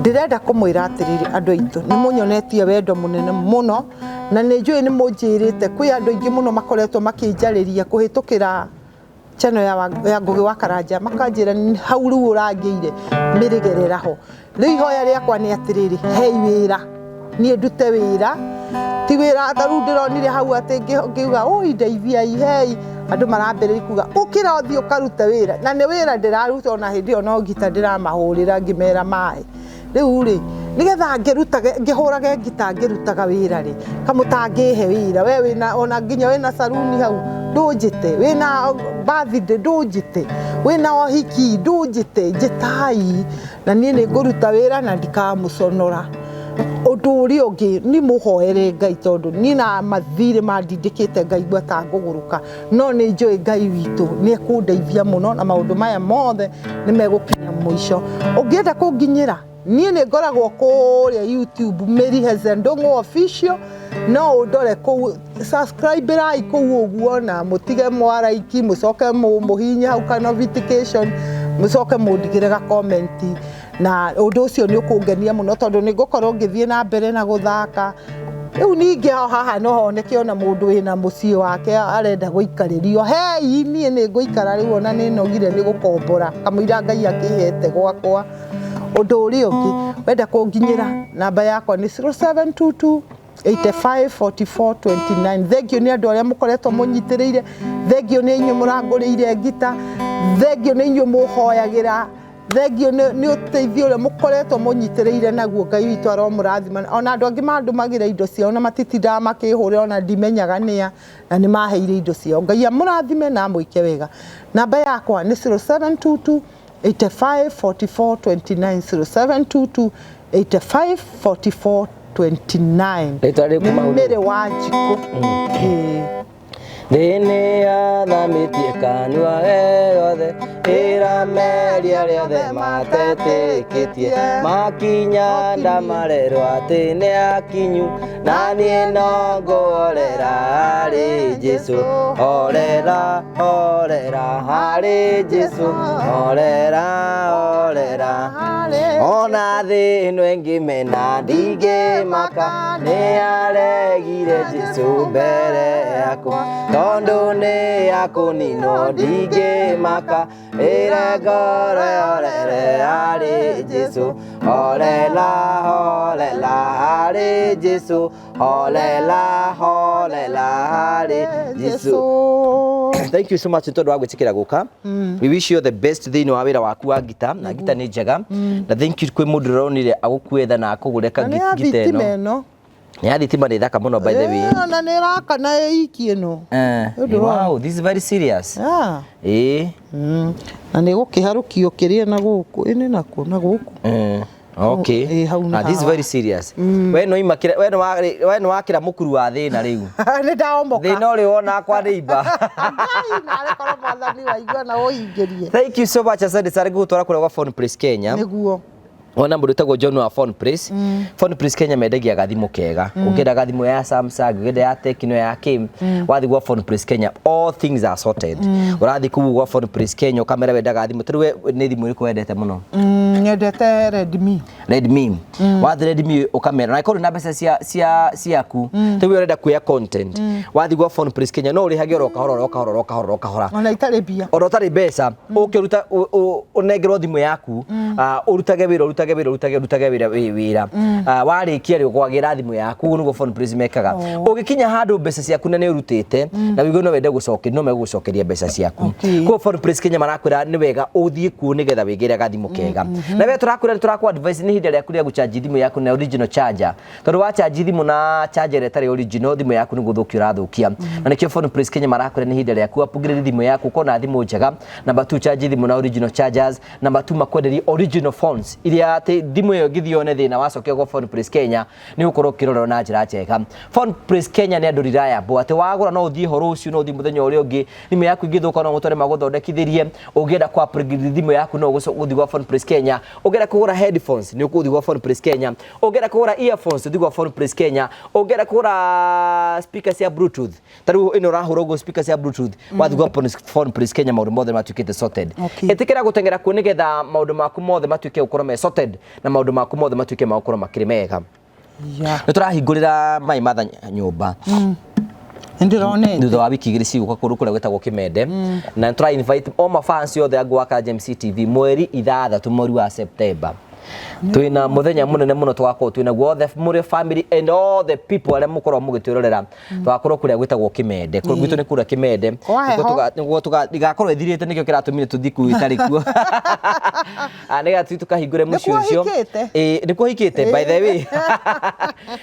Ndĩrenda kũmwĩra atĩrĩrĩ, andũ aitũ, nĩ mũnyonetie wendo mũnene mũno, na nĩ njũĩ nĩ mũnjĩrĩte kwĩ andũ aingĩ mũno makoretwo makĩnjarĩria kũhĩtũkĩra channel ya Ngũgĩ wa Karanja, makanjĩra hau rĩu ũrangĩire mĩrĩgerera ho. Rĩu ihoya rĩakwa nĩ atĩrĩrĩ, hei wĩra, niĩ ndute wĩra, ti wĩra ta rĩu ndĩronire hau atĩ ngĩuga oi ndeithiai, hei andũ marambĩrĩria kuga ũkĩra ũthiĩ ũkarute wĩra, na nĩ wĩra ndĩraruta, ona hĩndĩ ĩyo no ngita ndĩramahũrĩra ngĩmera maĩ. Rĩu rĩ, nĩgetha ngĩrutage, ngĩhũrage ngita ngĩrutaga wĩra rĩ, kamũtangĩhe wĩra, we wĩna ona nginya wĩna saruni hau ndũnjĩte, wĩna birthday ndũnjĩte, wĩna ũhiki ndũnjĩte, njĩtai na niĩ nĩ ngũruta wĩra na ndikamũconora. Ũndũ ũrĩa ũngĩ nĩ mũhoere Ngai, tondũ niĩ na mathirĩ mandindĩkĩte ngaigua ta ngũgũrũka, no nĩ njũĩ Ngai witũ nĩ ekũndeithia mũno na maũndũ maya mothe nĩ megũkinya mũico. Ũngĩenda kũnginyĩra, niĩ nĩ ngoragwo kũrĩa YouTube Mary Heze Ndung'u official, no ũndore kũu, subscribe rai kũu ũguo, na mũtige mwaraiki, mũcoke mũhihinye hau ka notification, mũcoke mũndigĩre ga comment, na ũndũ ũcio nĩ ũkũngenia mũno tondũ nĩ ngũkorwo ngĩthiĩ na mbere na gũthaka. Rĩu ningĩ ho haha no honeke ona mũndũ wĩna mũciĩ wake arenda gũikarĩrio, hei niĩ nĩ ngũikara rĩu, ona nĩ nogire nĩ gũkombora kamũira Ngai akĩhete gwakwa. Ũndũ ũrĩa ũngĩ wenda kũnginyĩra, namba yakwa nĩ 0722 85 44 29. Thank you nĩ andũ arĩa mũkoretwo mũnyitĩrĩire, thank you nĩ inyuĩ mũrangũrĩire ngita, thank you nĩ inyuĩ mũhoyagĩra, thank you nĩ ũteithio ũrĩa mũkoretwo mũnyitĩrĩire naguo. Ngai witũ aromũrathima. Ona andũ angĩ mandũmagĩra indo ciao na matitindaga makĩhũrĩra, ona ndimenyaga nĩa, na nĩ maheire indo ciao. Ngai amũrathime na amwĩke wega. Namba yakwa nĩ 0722 85 44 29, 0722 85 44 29. Rĩtwa rĩku Nĩ maũndũ? Mary wa Njikũ. Ĩĩ. Thĩ nĩ yathamĩtie kanua yothe, ĩrameria rĩothe matetĩkĩtie, makinya ndamarerwo atĩ nĩ akinyu, na niĩ no ngũhorera harĩ Jesũ, horera horera harĩ Jesũ, horera horera. Ona thĩ ĩno ĩngĩmena ndingĩmaka, nĩ aregire Jesũ mbere yakwa, tondũ nĩ akũninwo ndingĩmaka, ĩra ngoro yorere harĩ Jesũ, horela horela harĩ Jesũ, holela holela harĩ Jesũ. Thank you so much tondũ wa gwĩtĩkĩra gũka. We wish you the best thĩinĩ wa wĩra waku wa ngita, na ngita nĩ njega, na thank you kwĩ mũndũ ũronire agũkuetha na akũgũre ka Na nĩ ya ngita thitima ĩno. ĩno. Nĩ ya thitima, nĩ thaka mũno by the way. Ona nĩ ĩrakana ĩ iki ĩno. Nĩ ũndũ wa- Wow, this is very serious. Yeah. Ĩĩ. Na nĩ gũkĩharũkio kĩrĩa na gũkũ, ĩnĩ nakuo na gũkũ. Okay. Ĩĩ, hau nĩ Ah, this is hawa. very serious. We no imakira, we no wakira mũkuru wa thĩna rĩu. Nĩ ndaomoka. Thĩna ũrĩ wona kwa neighbor. Ngai, narĩ korwo mwathani waigua na ũhingĩrie. Thank you so much, asante sana gũgũtwara kũrĩa gwa Phone Place Kenya. Nĩguo. Wona mũndũ wĩtagwo John wa Phone Place. Phone Place Kenya mendagia gathimũ kega. Ũngĩenda gathimũ ya Samsung, ũngĩenda ya Tecno, ya Kim, wathiĩ gwa Phone Place Kenya, all things are sorted. Ũrathiĩ kũu gwa Phone Place Kenya ũkamera wendaga thimũ. Ta rĩu we nĩ thimũ ĩrĩkũ wendete mũno? Nyendete Redmi. Redmi. Wathiĩ Redmi ũkamera na ĩkorwo na mbeca cia cia ciaku. Ta rĩu we ũrenda kuoya content. Wathiĩ gwa Phone Place Kenya no ũrĩhage oro kahora oro kahora oro kahora oro kahora. Ona itarĩ mbia. Ona ũtarĩ mbeca ũke ũruta ũnengerwo thimũ yaku, ũrutage wĩra ũrutage wĩra ũrutage ũrutage wĩra wĩra, warĩkia rĩ ũgwagĩra thimũ yaku. Ũguo nĩguo Phone Place mekaga. Ũgĩkinya handũ mbeca ciaku na nĩ ũrutĩte na wĩigue no wende gũcokeria, no megũgũcokeria mbeca ciaku. Koguo Phone Place Kenya marakwĩra nĩ wega ũthiĩ kuo nĩgetha wĩgĩre gathimũ kega. Na we tũrakwĩra nĩ tũrakũ advise nĩ ihinda rĩaku rĩa gũchanji thimũ yaku na original charger, tondũ wachanji thimũ na charger ĩrĩa ĩtarĩ original, thimũ yaku nĩ gũthũkia ũrathũkia. Na nĩkĩo Phone Place Kenya marakwĩra nĩ ihinda rĩaku upgrade thimũ yaku, ũkorwo na thimũ njega. Number 2, charge thimũ na original chargers. Number 2, makwenderie original phones iria atĩ thimũ ĩyo ĩngĩthiĩ yone thĩna wacokia gwa Phone Place Kenya nĩ ũgũkorwo ũkĩrorwo na njĩra njega. Phone Place Kenya nĩ andũ reliable, atĩ wagũra no ũthiĩ ho rũciũ, no ũthiĩ mũthenya ũrĩa ũngĩ, thimũ yaku ĩngĩthũka no mũtware magũthondekithĩrie. Ũngĩenda ku upgrade thimũ yaku no ũgũthiĩ gwa Phone Place Kenya. Ũngĩenda kũgũra headphones nĩ ũgũthiĩ gwa Phone Place Kenya. Ũngĩenda kũgũra earphones ũthiĩ gwa Phone Place Kenya. Ũngĩenda kũgũra speaker cia bluetooth, ta rĩu ĩno ũrahũra ũguo speaker cia bluetooth, wathiĩ gwa Phone Place Kenya maũndũ mothe matuĩkĩte sorted. Ĩtĩkĩra gũteng'era kuo nĩgetha maũndũ maku mothe matuĩke gũkorwo me sorted na maũndũ maku mothe matuĩke ma gũkorwo makĩrĩ mega. Nĩ tũrahingũrĩra Mai Martha nyũmba. Nĩndĩronete. Thutha wa wiki igĩrĩ cigũka kũndũ kũrĩa gwĩtagwo Kĩmende. Na nĩ tũra invite all ma fans othe a Ngũa James TV mweri 6 mweri wa September. Twina muthenya munene muno tugakorwo twina guothe muri family and all the people aria mukorwo mugitwirorera, tugakorwo kuria gwitagwo Kimende. Gwitũ nĩ kuria Kimende. Kwa heho. Niguo igakorwo ithirite, nikio kiratumire tuthi kuu itari kuo. Ah, nigetha tuthi tukahingure muciĩ Nĩkuo ũcio. hikĩte? Ĩĩ, nĩkuo hikĩte, by the way.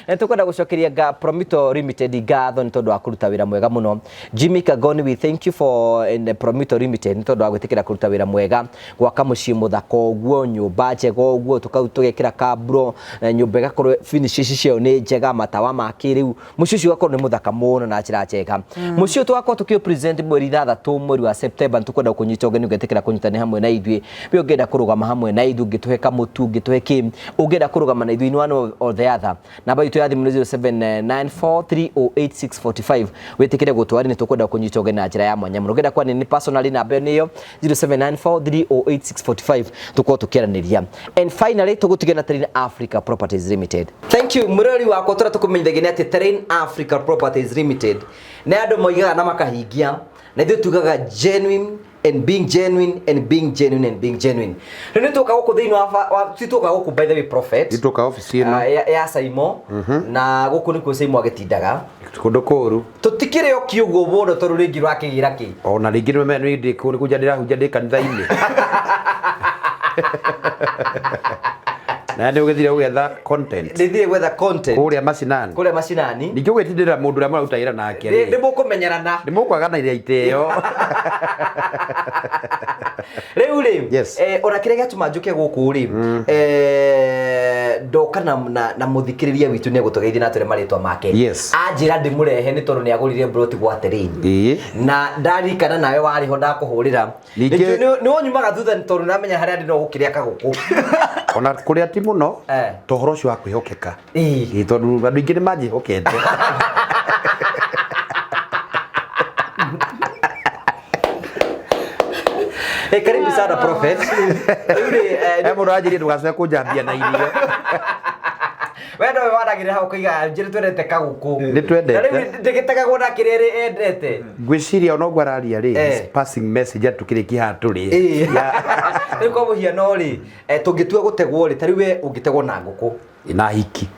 Nĩ tũkwenda gũcokeria nga Promito Limited ngatho nĩ tondũ wa kũruta wĩra mwega mũno. Jimmy Kagoni, we thank you for in the Promito Limited nĩ tondũ wa gwĩtĩkĩra kũruta wĩra mwega, gwaka mũciĩ mũthaka ũguo, nyũmba njega ũguo, tũkau tũgekĩra kabro, na nyũmba ĩgakorwo finishes ciayo nĩ njega, matawa ma kĩrĩu, mũciĩ ũcio ũgakorwo nĩ mũthaka mũno na njĩra njega. Mũciĩ ũyũ tũgakorwo tũkĩ present mweri 6 mweri wa September. Nĩ tũkwenda kũnyita ũgeni ũgetĩkĩra kũnyitanĩra hamwe na ithuĩ. We ũngĩenda kũrũgama hamwe na ithuĩ, ũngĩtũhe kamũtu, ũngĩtũhe kĩ, ũngĩenda kũrũgama na ithuĩ in one or the other, namba itũ ya thimũ nĩ 0794308645. Wĩtĩkĩre gũtwari, nĩ tũkwenda kũnyita ũgeni na njĩra ya mwanya mũno. Ũngĩenda kwaria nĩ personally, namba ĩyo nĩyo 0794308645, tũkorwo tũkĩaranĩria. And finally, tũgũtige na Terrain Africa Properties Limited. Thank you, mũrori wakwa. Tũrĩa tũkũmenyithagia nĩ atĩ Terrain Africa Properties Limited nĩ andũ moigaga na makahingia, na ithuĩ tugaga genuine and being genuine and being genuine and being genuine. Rĩu nĩ tũka gũkũ thĩinĩ wa ti tũka gũkũ, by the way, prophet. Nĩtũka obici ĩno. Ah, ya Saimo, na gũkũ nĩkuo Saimo agĩtindaga. Kũndũ kũũru. Tũtikĩrĩ oki ũguo mũno tondũ rĩngĩ ũrakĩgĩra kĩ. Ona rĩngĩ nĩ nĩ ndĩ kũu nĩ kũnja ndĩrahunja ndĩ kanitha-inĩ na nĩ ũgĩthire gũgetha content. Ndĩthire gwetha content. Kũrĩa macinani. Kũrĩa macinani. Ningĩ ũgĩtindĩra mũndũ ũrĩa mũraruta wĩra nake rĩ, nĩ mũkũmenyerana. Nĩ mũkwaganĩria itĩo. Rĩu rĩ, Yes. Ona kĩrĩa gĩatũma njũke gũkũ rĩ, ndoka na mũthikĩrĩria witũ nĩ egũtũgeithia na atwĩre marĩtwa make. Anjĩra ndĩmũrehe nĩ tondũ nĩ agũrire mburoti gwa Terrain. Na ndarikana nawe warĩ ho ndakũhũrĩra. Nĩ wonyumaga thutha nĩ tondũ namenya harĩa ndĩ no gũkĩrĩa kagũkũ. Ona kũrĩa ti mũno, to ũhoro ũcio wa kwĩhokeka. Ĩĩ, tondũ andũ aingĩ nĩ manjĩhokete. Karibu sana, prophet. Rĩu rĩ, He mũndũ anjĩrire ndũgacoke kũnjambia na irio. We nowe wanagĩrĩra hau ũkoiga njĩrĩ twendete kagũkũ. Nĩ twendete. Na rĩu ndĩgĩtegagwo na kĩrĩa endete. Ngwĩciria ona ũguo araria rĩ, he's passing message atĩ tũkĩrĩkia haha tũrĩ. Rĩu kwa mũhiano rĩ, tũngĩtua gũtegwo rĩ, ta rĩu we ũngĩtegwo na ngũkũ. Na hiki.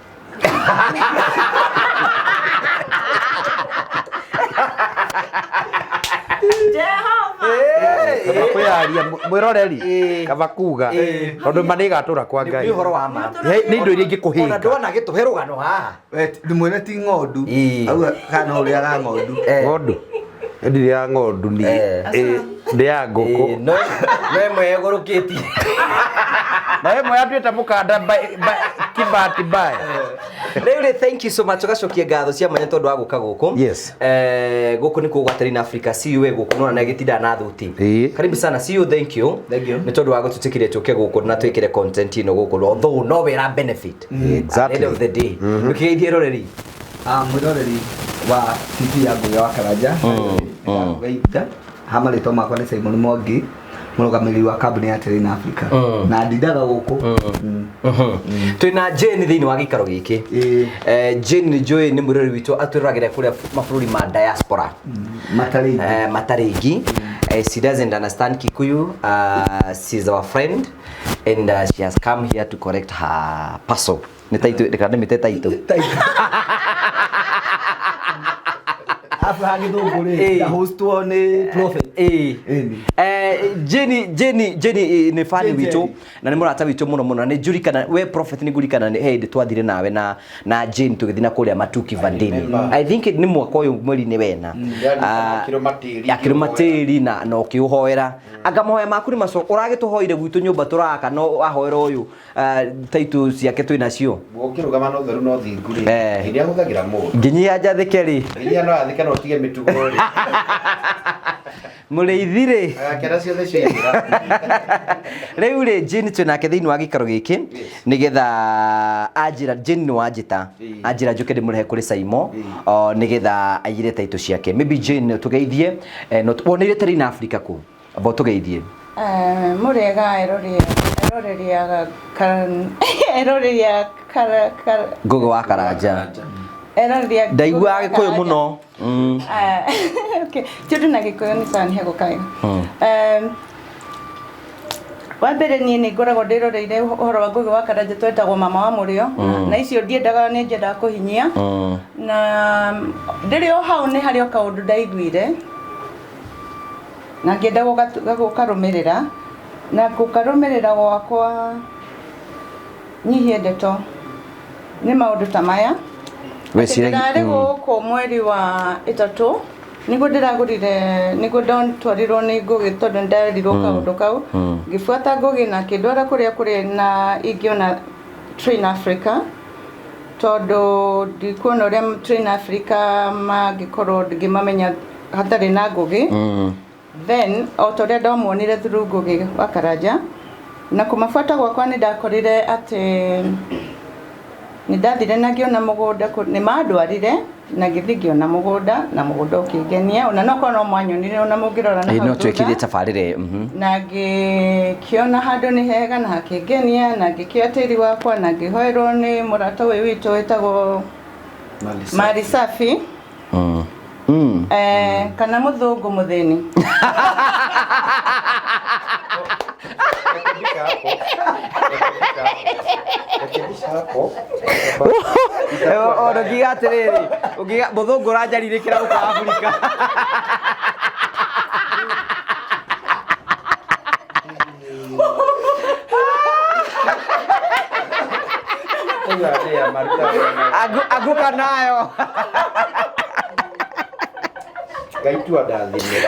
Kaba kwĩyaria mwĩroreri, kaba kuga tondũ ma nĩ ĩgatũra kwa Ngai. Nĩ ũhoro wa ma. Nĩ indo iria ingĩkũhĩnga. Ona ndona gĩtũhe rũgano haha. We, ndĩmwĩre ti ng'ondu. Auga kana ũrĩaga ng'ondu. Ng'ondu. Ndirĩaga ng'ondu niĩ. Ndĩaga ngũkũ. No ĩmwe ĩgũrũkĩtie. Na ĩmwe yatuĩte mũkanda kibati mbaya. Rĩu rĩ, thank you so much. Ũgacokia ngatho cia mwanya tondũ wa gũka gũkũ. Yes. Gũkũ nĩkuo gwa Terrain Africa. See you we gũkũ nona nĩ na thuti. Ĩĩ. Karibu sana. See you, thank you. Thank you. Nĩ tondũ wa gũtũtĩkĩria tũke gũkũ na twĩkĩre content ĩno gũkũ. Although no wĩra benefit. Exactly. At the end of the day. Ũkĩgeithie roreri. Mwĩroreri wa TV ya Ngugi wa Karanja, ndagũgeithia. Ha marĩtwa makwa nĩ Simon Mwangi, mũrũgamĩrĩri wa kambuni ya Terrain Africa, na ndindaga gũkũ. Twĩna Jane thĩinĩ wa gĩikaro gĩkĩ. Ĩĩ. Jane nĩ njũĩ nĩ mwĩroreri witũ atwĩroragĩra kũrĩa mabũrũri ma diaspora. Matarĩ. Mataringi. She doesn't understand Kikuyu. She's our friend and she has come here to correct her parcel. Nĩ taitũ, reka ndĩmĩte taitũ. Afu ha gĩthũngũ rĩ, Ĩĩ. ndahostwo nĩ prophet. Ĩĩ. Ĩni. Jenny nĩ fan Jane witũ Jerry. Na nĩ mũrata witũ mũno mũno, na nĩ njurikana we prophet, nĩ ngurikana nĩ hĩndĩ twathire nawe na Jane tũgĩthiĩ na kũrĩa Matuki Vandini. I think nĩ mwaka ũyũ mweri-inĩ wena. Yani, Ah, akĩrũma tĩri. Akĩrũma tĩri na ũkĩũhoera anga mahoya maku nĩ maco ũragĩtũhoire gwitũ nyũmba tũraka no ahoera ũyũ, taitũ ciake twĩ nacio. Ũkĩrũgama na ũtheru na ũthingu rĩ, nĩ ahũthagĩra mũndũ. Nginyia njathĩke rĩ. Nginyia no athĩke no ũtige mĩtugo rĩ. Mũrĩithi rĩ. Agakena ciothe ciaingĩra. Rĩu rĩ, Jane twĩ nake thĩinĩ wa gĩikaro gĩkĩ nĩgetha anjĩra, Jane nĩ wanjĩta, anjĩra njũke ndĩmũrehe kũrĩ Saimo, o, nĩgetha aigire taitũ ciake. Maybe Jane tũgeithie, no woneire Terrain Africa kũ amba tũgeithie. Mũrĩega eroreri a kara Ngugi wa Karanja. Eroreri a Ndaiguaga Ngugi wa Gĩkũyũ Karanja. mũno. Okay, ti ũndũ na Gĩkũyũ nĩ sawa, nĩ hegũkaga. Wa mbere niĩ nĩ ngoragwo ndĩroreire ũhoro wa Ngugi wa Karanja, twetagwo mama wa mũrĩo, na icio ndiendaga, nĩ nyendaga kũhinyia, na ndĩrĩ o hau nĩ harĩ o kaũndũ ndaiguire na ngĩenda gũkarũmĩrĩra, na gũkarũmĩrĩra gwakwa nyihie ndeto nĩ maũndũ ta maya. Wĩciragia- Ndĩrarĩ gũkũ mweri wa 3 nĩguo ndĩragũrire, nĩguo ndotwarirwo nĩ Ngugi tondũ nĩnderirwo kaũndũ kau. Ngĩbuata Ngugi na akĩndwara kũrĩa kũrĩ na ingĩona Train Africa, tondũ ndikuona ũrĩa Train Africa mangĩkorwo ngĩmamenya hatarĩ na Ngugi. Then o ta ũrĩa ndamuonire through Ngugi wa Karanja, na kũmabuata gwakwa nĩ ndakorire atĩ nĩ ndathire na ngĩona mũgũnda, nĩ mandwarire na ngĩthiĩ ngĩona mũgũnda, na mũgũnda ũkĩngenia, ona no korwo no mwanyonire ona mũngĩrora na Ĩĩ, hau no twekire thutha. tabarĩra. Na ngĩkĩona handũ nĩ hega na hakĩngenia, na ngĩkĩoya tĩri wakwa na ngĩhoerwo nĩ mũrata ũyũ witũ wĩtagwo Mali Safi. Kana mũthũngũ mũthĩni. Rekebisha hapo. Rekebisha hapo. Rekebisha hapo. Ona ũngiuga atĩrĩrĩ, ũngiuga mũthũngũ ũranjarirĩkĩra gũkũ Afrika. Ũyũ arĩa maruta. Anguka nayo. Ngai tu andathime.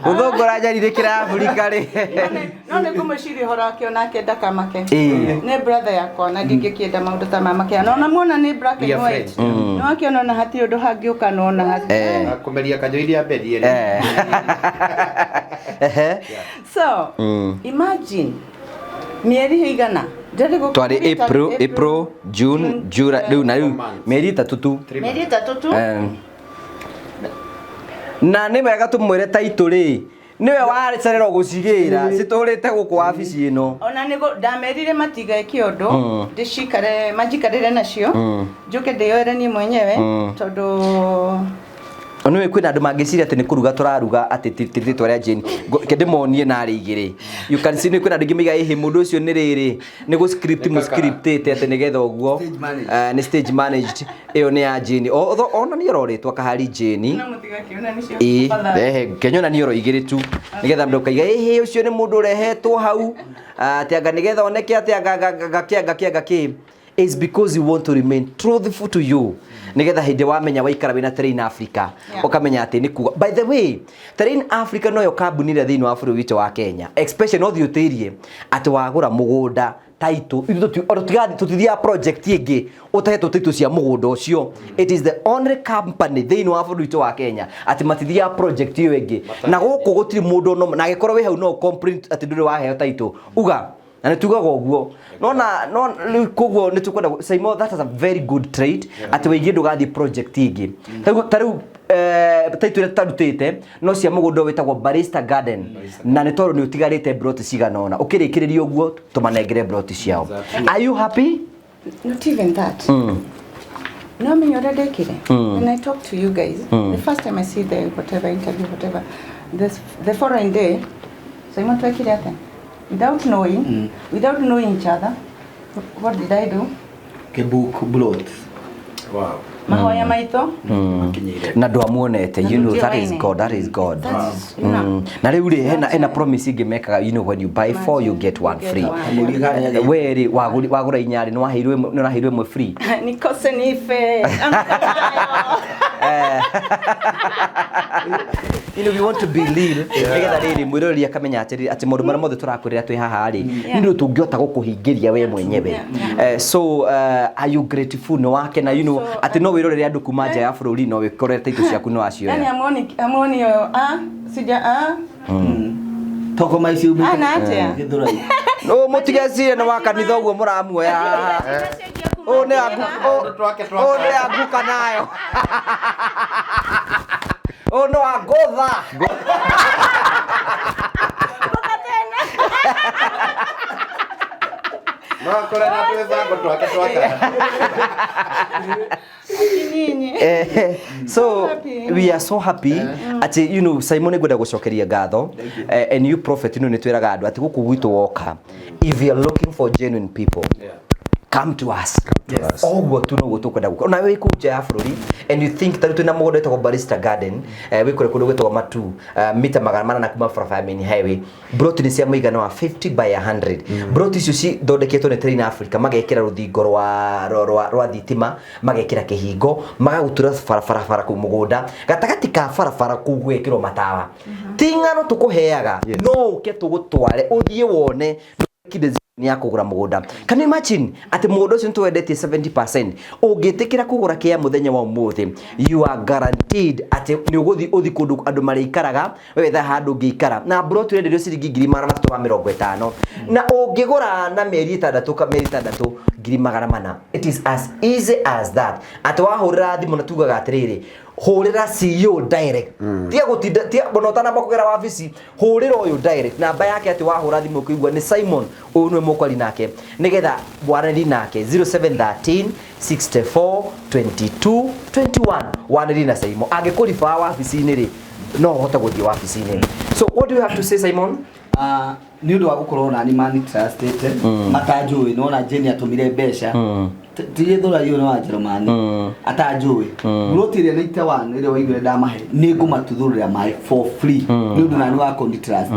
Mũthũngũ ũranjarirĩkĩra Afrika rĩ. No nĩ ngũmwĩciria ũhoro wake onake ndakamake. Ĩĩ. Nĩ brother yakwa na ndingĩkĩenda maũndũ ta maya makĩhana. Na ona muona nĩ black We and are white. friends. Nĩ wakĩona ona hatirĩ ũndũ hangĩũka na ona hatirĩ. Kũmeria kanjũ iria mberie rĩ. Ehe. So, imagine mĩeri ĩigana? Ndĩrĩ gũkũ Twarĩ kũrĩ April, June, July, rĩu na rĩu mĩeri 3 tu. Mĩeri 3 tu. Na nĩ wega tũmwĩre taitũ rĩ, nĩwe wacererwo gũcigĩra citũrĩte gũkũ wabici ĩno. Ona nĩguo ndamerire matigeke ũndũ, ndĩcikare manjikarĩre nacio, njũke ndĩyoere niĩ mwenyewe, tondũ Nĩũĩ kwĩna andũ mangĩciria atĩ nĩ kũruga tũraruga atĩ ti rĩtwa rĩa Jane. Reke ndĩmonie narĩ igĩrĩ. You can see nĩ kwĩna andũ aingĩ maigaga ĩhĩ mũndũ ũcio nĩ rĩrĩ, nĩ gũ script Nĩ mũ kakara. scriptĩte atĩ nĩgetha ũguo. Stage managed. Nĩ stage managed. Ĩyo nĩ ya Jane. Ona nĩ oro rĩtwa Kahari Jane. No mũtigakĩona nĩcio Ĩĩ, tafadhali. ehe, kenyona nĩ oro igĩrĩ tu. Nĩgetha mũndũ akaiga ĩhĩ ũcio nĩ mũndũ ũrehetwo hau. Atĩ anga nĩgetha oneke atĩ anga anga anga kĩ anga kĩ anga kĩ. Is because we want to remain truthful to you, nigetha hindi wamenya waikara wina Terrain Africa, ukamenya ati ni kuga. By the way, Terrain Africa noyo kambuni ĩrĩa thĩinĩ wa bũrũri witũ wa Kenya, especially no thiĩ ũtĩrie atĩ wagũra mũgũnda title, ithuĩ ona tũtithiaga project ĩngĩ ũtahetwo title cia mũgũnda ũcio. It is the only company thĩinĩ wa bũrũri witũ wa Kenya atĩ matithiaga project ĩyo ĩngĩ, na gũkũ gũtirĩ mũndũ ono na angĩkorwo wĩ hau no complain atĩ ndũrĩ waheo title, uga na nĩ tugaga ũguo nona no rĩu. Koguo nĩ tũkwenda, Simon, that is a very good trade, atĩ wĩigie ndũgathiĩ project ĩngĩ. Ta rĩu title ĩrĩa tũtarutĩte no cia mũgũnda wĩtagwo Barista Garden, na nĩ tondũ nĩ ũtigarĩte broti cigana ũna, ũkĩrĩkĩrĩria ũguo tũmanengere broti ciao. Are you happy? Not even that. No, menya ũrĩa ndekire. When I talk to you guys, the first time I see the whatever interview, whatever, this, the following day, Simon, twekire atĩa? Without knowing each other, what did I do? Kĩbook plot. Mahoya maitũ. Makinyĩire. Na ndwamuonete. Na You know, that is tũtiũaine. God, that is God. That is. Na rĩu rĩ, hena promise ingĩ mekaga, when you buy four, you get one You get free. one. We rĩ, wagũra inya rĩ, nĩ waheirwo ĩmwe free. Nikose nife. We want to believe nigetha rĩrĩ mwĩroreri akamenya atĩrĩrĩ, atĩ maũndũ marĩa mothe tũrakwĩrĩra twĩ haha rĩ, nĩ ũndũ tũngĩhota gũkũhingĩria we mwenyewe. So are you grateful? Nĩ wakena, So, atĩ no wĩrorere andũ kuma nja ya bũrũri, no wĩkorere title ciaku nĩ Yani wacioya. amuoni yo, ah, sija, ah. Toko maici umĩte Ana atĩa? Gĩthũrai. No mũtigecire nĩ wa kanitha ũguo mũramuoya haha. Ũũ nĩ ũũ nĩ anguka nayo, ũũ nĩ wa ngũtha. No akore na twĩbango twake twaka. Ninyi. So happy. We are so happy atĩ Simon, nĩ ngwenda gũcokeria ngatho, and you, prophet, nĩ twĩraga andũ atĩ gũkũ gwitũ woka, if you are looking for genuine people, come to us. Yes. Oguo tu noguo tukwenda guka. Ona wĩ kũu nja ya bũrũri and you think, tarĩu twĩna mũgũnda wĩtagwo Barista Garden, wĩ kũrĩa kũndũ gwĩtagwo Matu, mita 800 kuma barabara ya main highway. Broti nĩ cia mũigana wa 50 by 100. Broti icio cithondeketwo nĩ Terrain Africa, magekĩra rũthingo rwa thitima, magekĩra kĩhingo, magagũtura barabara bara kũu mũgũnda gatagatĩ ka barabara kũu gwekĩrwo matawa. Ti ng'ano tũkũheaga, no ũke tũgũtware ũthiĩ wone decision ya kũgũra mũgũnda. Can you imagine atĩ mũgũnda ũcio nĩtũwendetie 70%? Ũngĩtĩkĩra kũgũra kĩa mũthenya wa ũmũthĩ, you are guaranteed atĩ nĩ ũgũthiĩ ũthiĩ kũndũ andũ marĩikaraga, wetha handũ ũngĩikara na broti ũrenderio ciringi 350,000, na ũngĩgũra na mĩeri 6 ka mĩeri 6, 400,000. It is as easy as that, atĩ wahũrĩra thimũ na tugaga atĩrĩrĩ, hũrĩra CEO direct, tia gũtinda tia ona ũtanamba kũgera wabici, hũrĩra ũyũ direct namba yake, atĩ wahũra thimũ ũkĩigua nĩ Simon ũyũ nĩwe mũkwari nake, nĩgetha waranĩrie nake 0713 64 22 21, wanĩrie na Simon. Angĩkũribaa wabici-inĩ rĩ, no ũhote gũthiĩ wabici-inĩ. So what do you have to say, Simon? Ah, nĩ ũndũ wa gũkorwo nani mani trustĩte matanjũĩ, nona Jane atũmire mbeca. Ti Gĩthũrai, ũyũ nĩ wa Njerumani atanjũĩ. Mburoti ĩrĩa 91 ĩrĩa waiguire ndamahe, nĩ ngũmatuthũrĩra maĩ for free nĩ ũndũ nani wa kũni trust.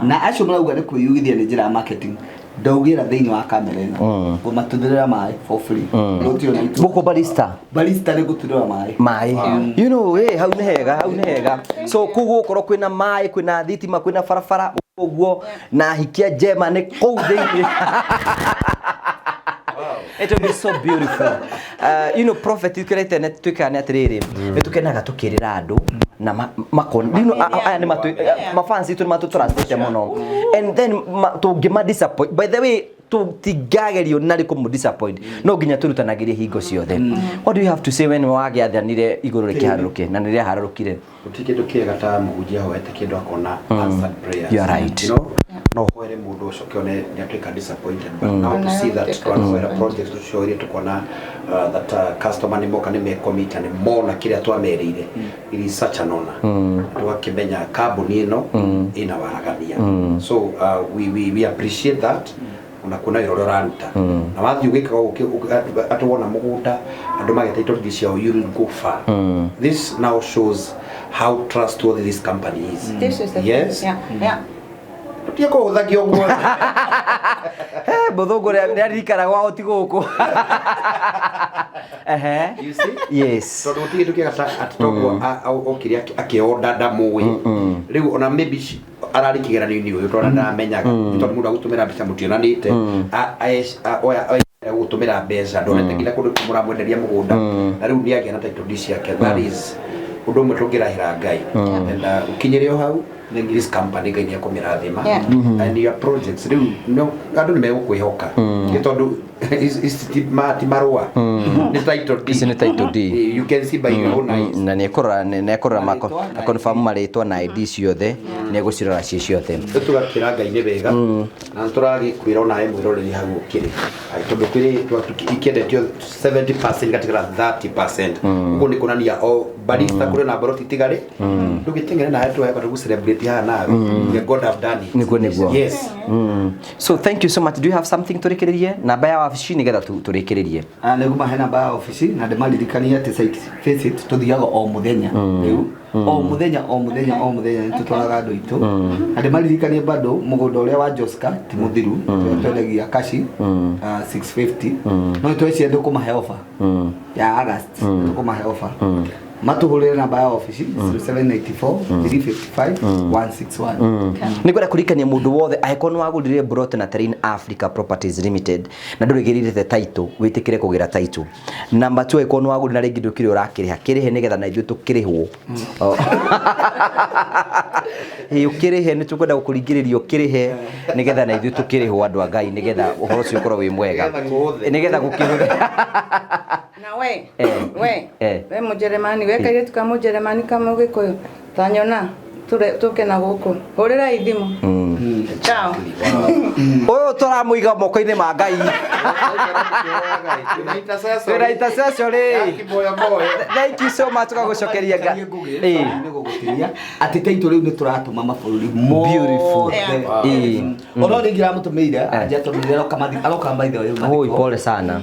Na acio marauga nĩ kwĩyugithia nĩ njĩra ya marketing, ndaugĩra thĩinĩ wa kamera ĩno ngũmatuthũrĩra maĩ for free mburoti ĩyo 91. Gũkũ Barista. Barista nĩ ngũtuthũra maĩ. Maĩ, hey, hau nĩ hega, hau nĩ hega. So kũu gũgũkorwo kwĩna maĩ, kwĩna thitima, kwĩna barabara ũguo, na hikia njema nĩ kũu thĩinĩ. It will be so beautiful. Prophet, twĩkĩrĩte nĩ twĩkaga nĩ atĩrĩrĩ, nĩ tũkenaga tũkĩrĩra andũ na makona, aya nĩ matũ mafans itũ nĩ matũtrustĩte mũno, and then tũngĩma disappoint, by the way, tũtingagerio narĩ kũmũ disappoint, no nginya tũrutanagĩrie hingo ciothe. What do you have to say when wagĩathanire igũrũ rĩkĩharũrũke na nĩ rĩaharũrũkire? Gũtirĩ kĩndũ kĩega ta mũhunjia ahoete kĩndũ akona answered prayers. You are right. No ũhoere mũndũ ũcoke one nĩ atuĩka disappointed, but now to see that Ona twanahoera project ũcio iria tukona that customer nĩ moka, nĩ mekomita, nĩ mona kĩrĩa twamerĩire, it is such an honor. Tũgakĩmenya kambuni ĩno ĩna waragania. So we appreciate that ona kuona wĩra ũrĩa ũraruta na wathiĩ ũgĩkaga atĩ wona mũgũnda andũ mageta indo ciao, you will go far. This now shows how trustworthy this company is. This is the Yes. thing. Yeah. Tũtige kũhũthagia ũguo. Mũthũngũ nĩ aririkana gwao ti gũkũ. Ehe. You see? Yes. Tondũ gũtirĩ kĩndũ kĩega ta atĩ toguo okire akĩonda ndamũĩ. Rĩu ona maybe ararĩ kĩgeranio-inĩ ũyũ tondũ ndamenyaga. Tondũ mũndũ agũtũmĩra mbeca mũtionanĩte. Oya gũtũmĩra mbeca ndonete nginya kũndũ mũramwenderia mũgũnda. Na rĩu nĩagĩa na title deed ciake. That is ũndũ ũmwe tũngĩrahĩra Ngai. And ũkinyĩre o hau this company Ngai nĩekũmĩrathima. And your projects rĩu no andũ nĩ megũkwĩhoka. Nĩ tondũ ti marũa. Nĩ title deed. Ici nĩ title deed. You can see by your own eyes. Na nĩekũrora nĩekũrora Marĩtwa na confirm marĩtwa na ID ciothe, nĩegũcirora ciĩ ciothe. Rĩu tũgakĩra Ngai nĩ wega na nĩ tũragĩkwĩra onawe mwĩroreri hau ũkĩrĩ tondũ kwĩrĩ ikĩendetio 70% gatigara 30%, ũguo nĩ kuonania o barista kũrĩ na mboroti itigarĩ ndũgĩteng'ere nawe tũheka tũgũ celebrate haha nawe. The God have done it. Nĩguo, nĩguo. Yes. So thank you so much. Do you have something tũrĩkĩrĩrie? Namba ya wabici nĩgetha tũrĩkĩrĩrie. Nĩguo mahe namba ya obici na ndĩmaririkanie atĩ site visit tũthiaga o mũthenya rĩu, o mũthenya, o mũthenya, o mũthenya nĩ tũtwaraga andũ aitũ, na ndĩmaririkanie bado mũgũnda ũrĩa wa Joska ti mũthiru, tũrĩa twendagia kaci 650, no tweciria tũkũmahe offer ya August, tũkũmahe offer matũhũrĩre namba ya obici 0794 355 161. Nĩ ngwenda kũririkania mũndũ wothe, angĩkorwo nĩ wagũrire plot na Terrain Africa Properties Limited na ndũrĩgĩrĩrĩte title, wĩtĩkĩre kũgĩra title. Number 2, angĩkorwo nĩ wagũrire na rĩngĩ ndũkĩrĩ ũrakĩrĩha, kĩrĩhe nĩgetha na ithuĩ tũkĩrĩhwo. Ĩĩ, ũkĩrĩhe, nĩ tũkwenda gũkũringĩrĩria ũkĩrĩhe nĩgetha na ithuĩ tũkĩrĩhwo, andũ a Ngai, nĩgetha ũhoro ũcio ũkorwo wĩ mwega. Nĩgetha kũhũthe. Nĩgetha gũkĩhũthe. Na we we we Mũjeremani, we kairĩtu ka Mũjeremani ka Mũgĩkũyũ tanyona tũke na gũkũ, hũrĩrai thimũ. Ciao. Ũyũ tũramũiga moko-inĩ ma Ngai. Twĩna intercessory. Thank you so much, tũgagũcokeria Ngai. Ĩĩ. Nĩgũgũtiria atĩ taitũ rĩu nĩ tũratũma mabũrũri Beautiful. mothe. Ĩĩ. Ona rĩngĩ ramũtũmĩire anjatũmĩire aroka maitho rĩu Oi, pole sana.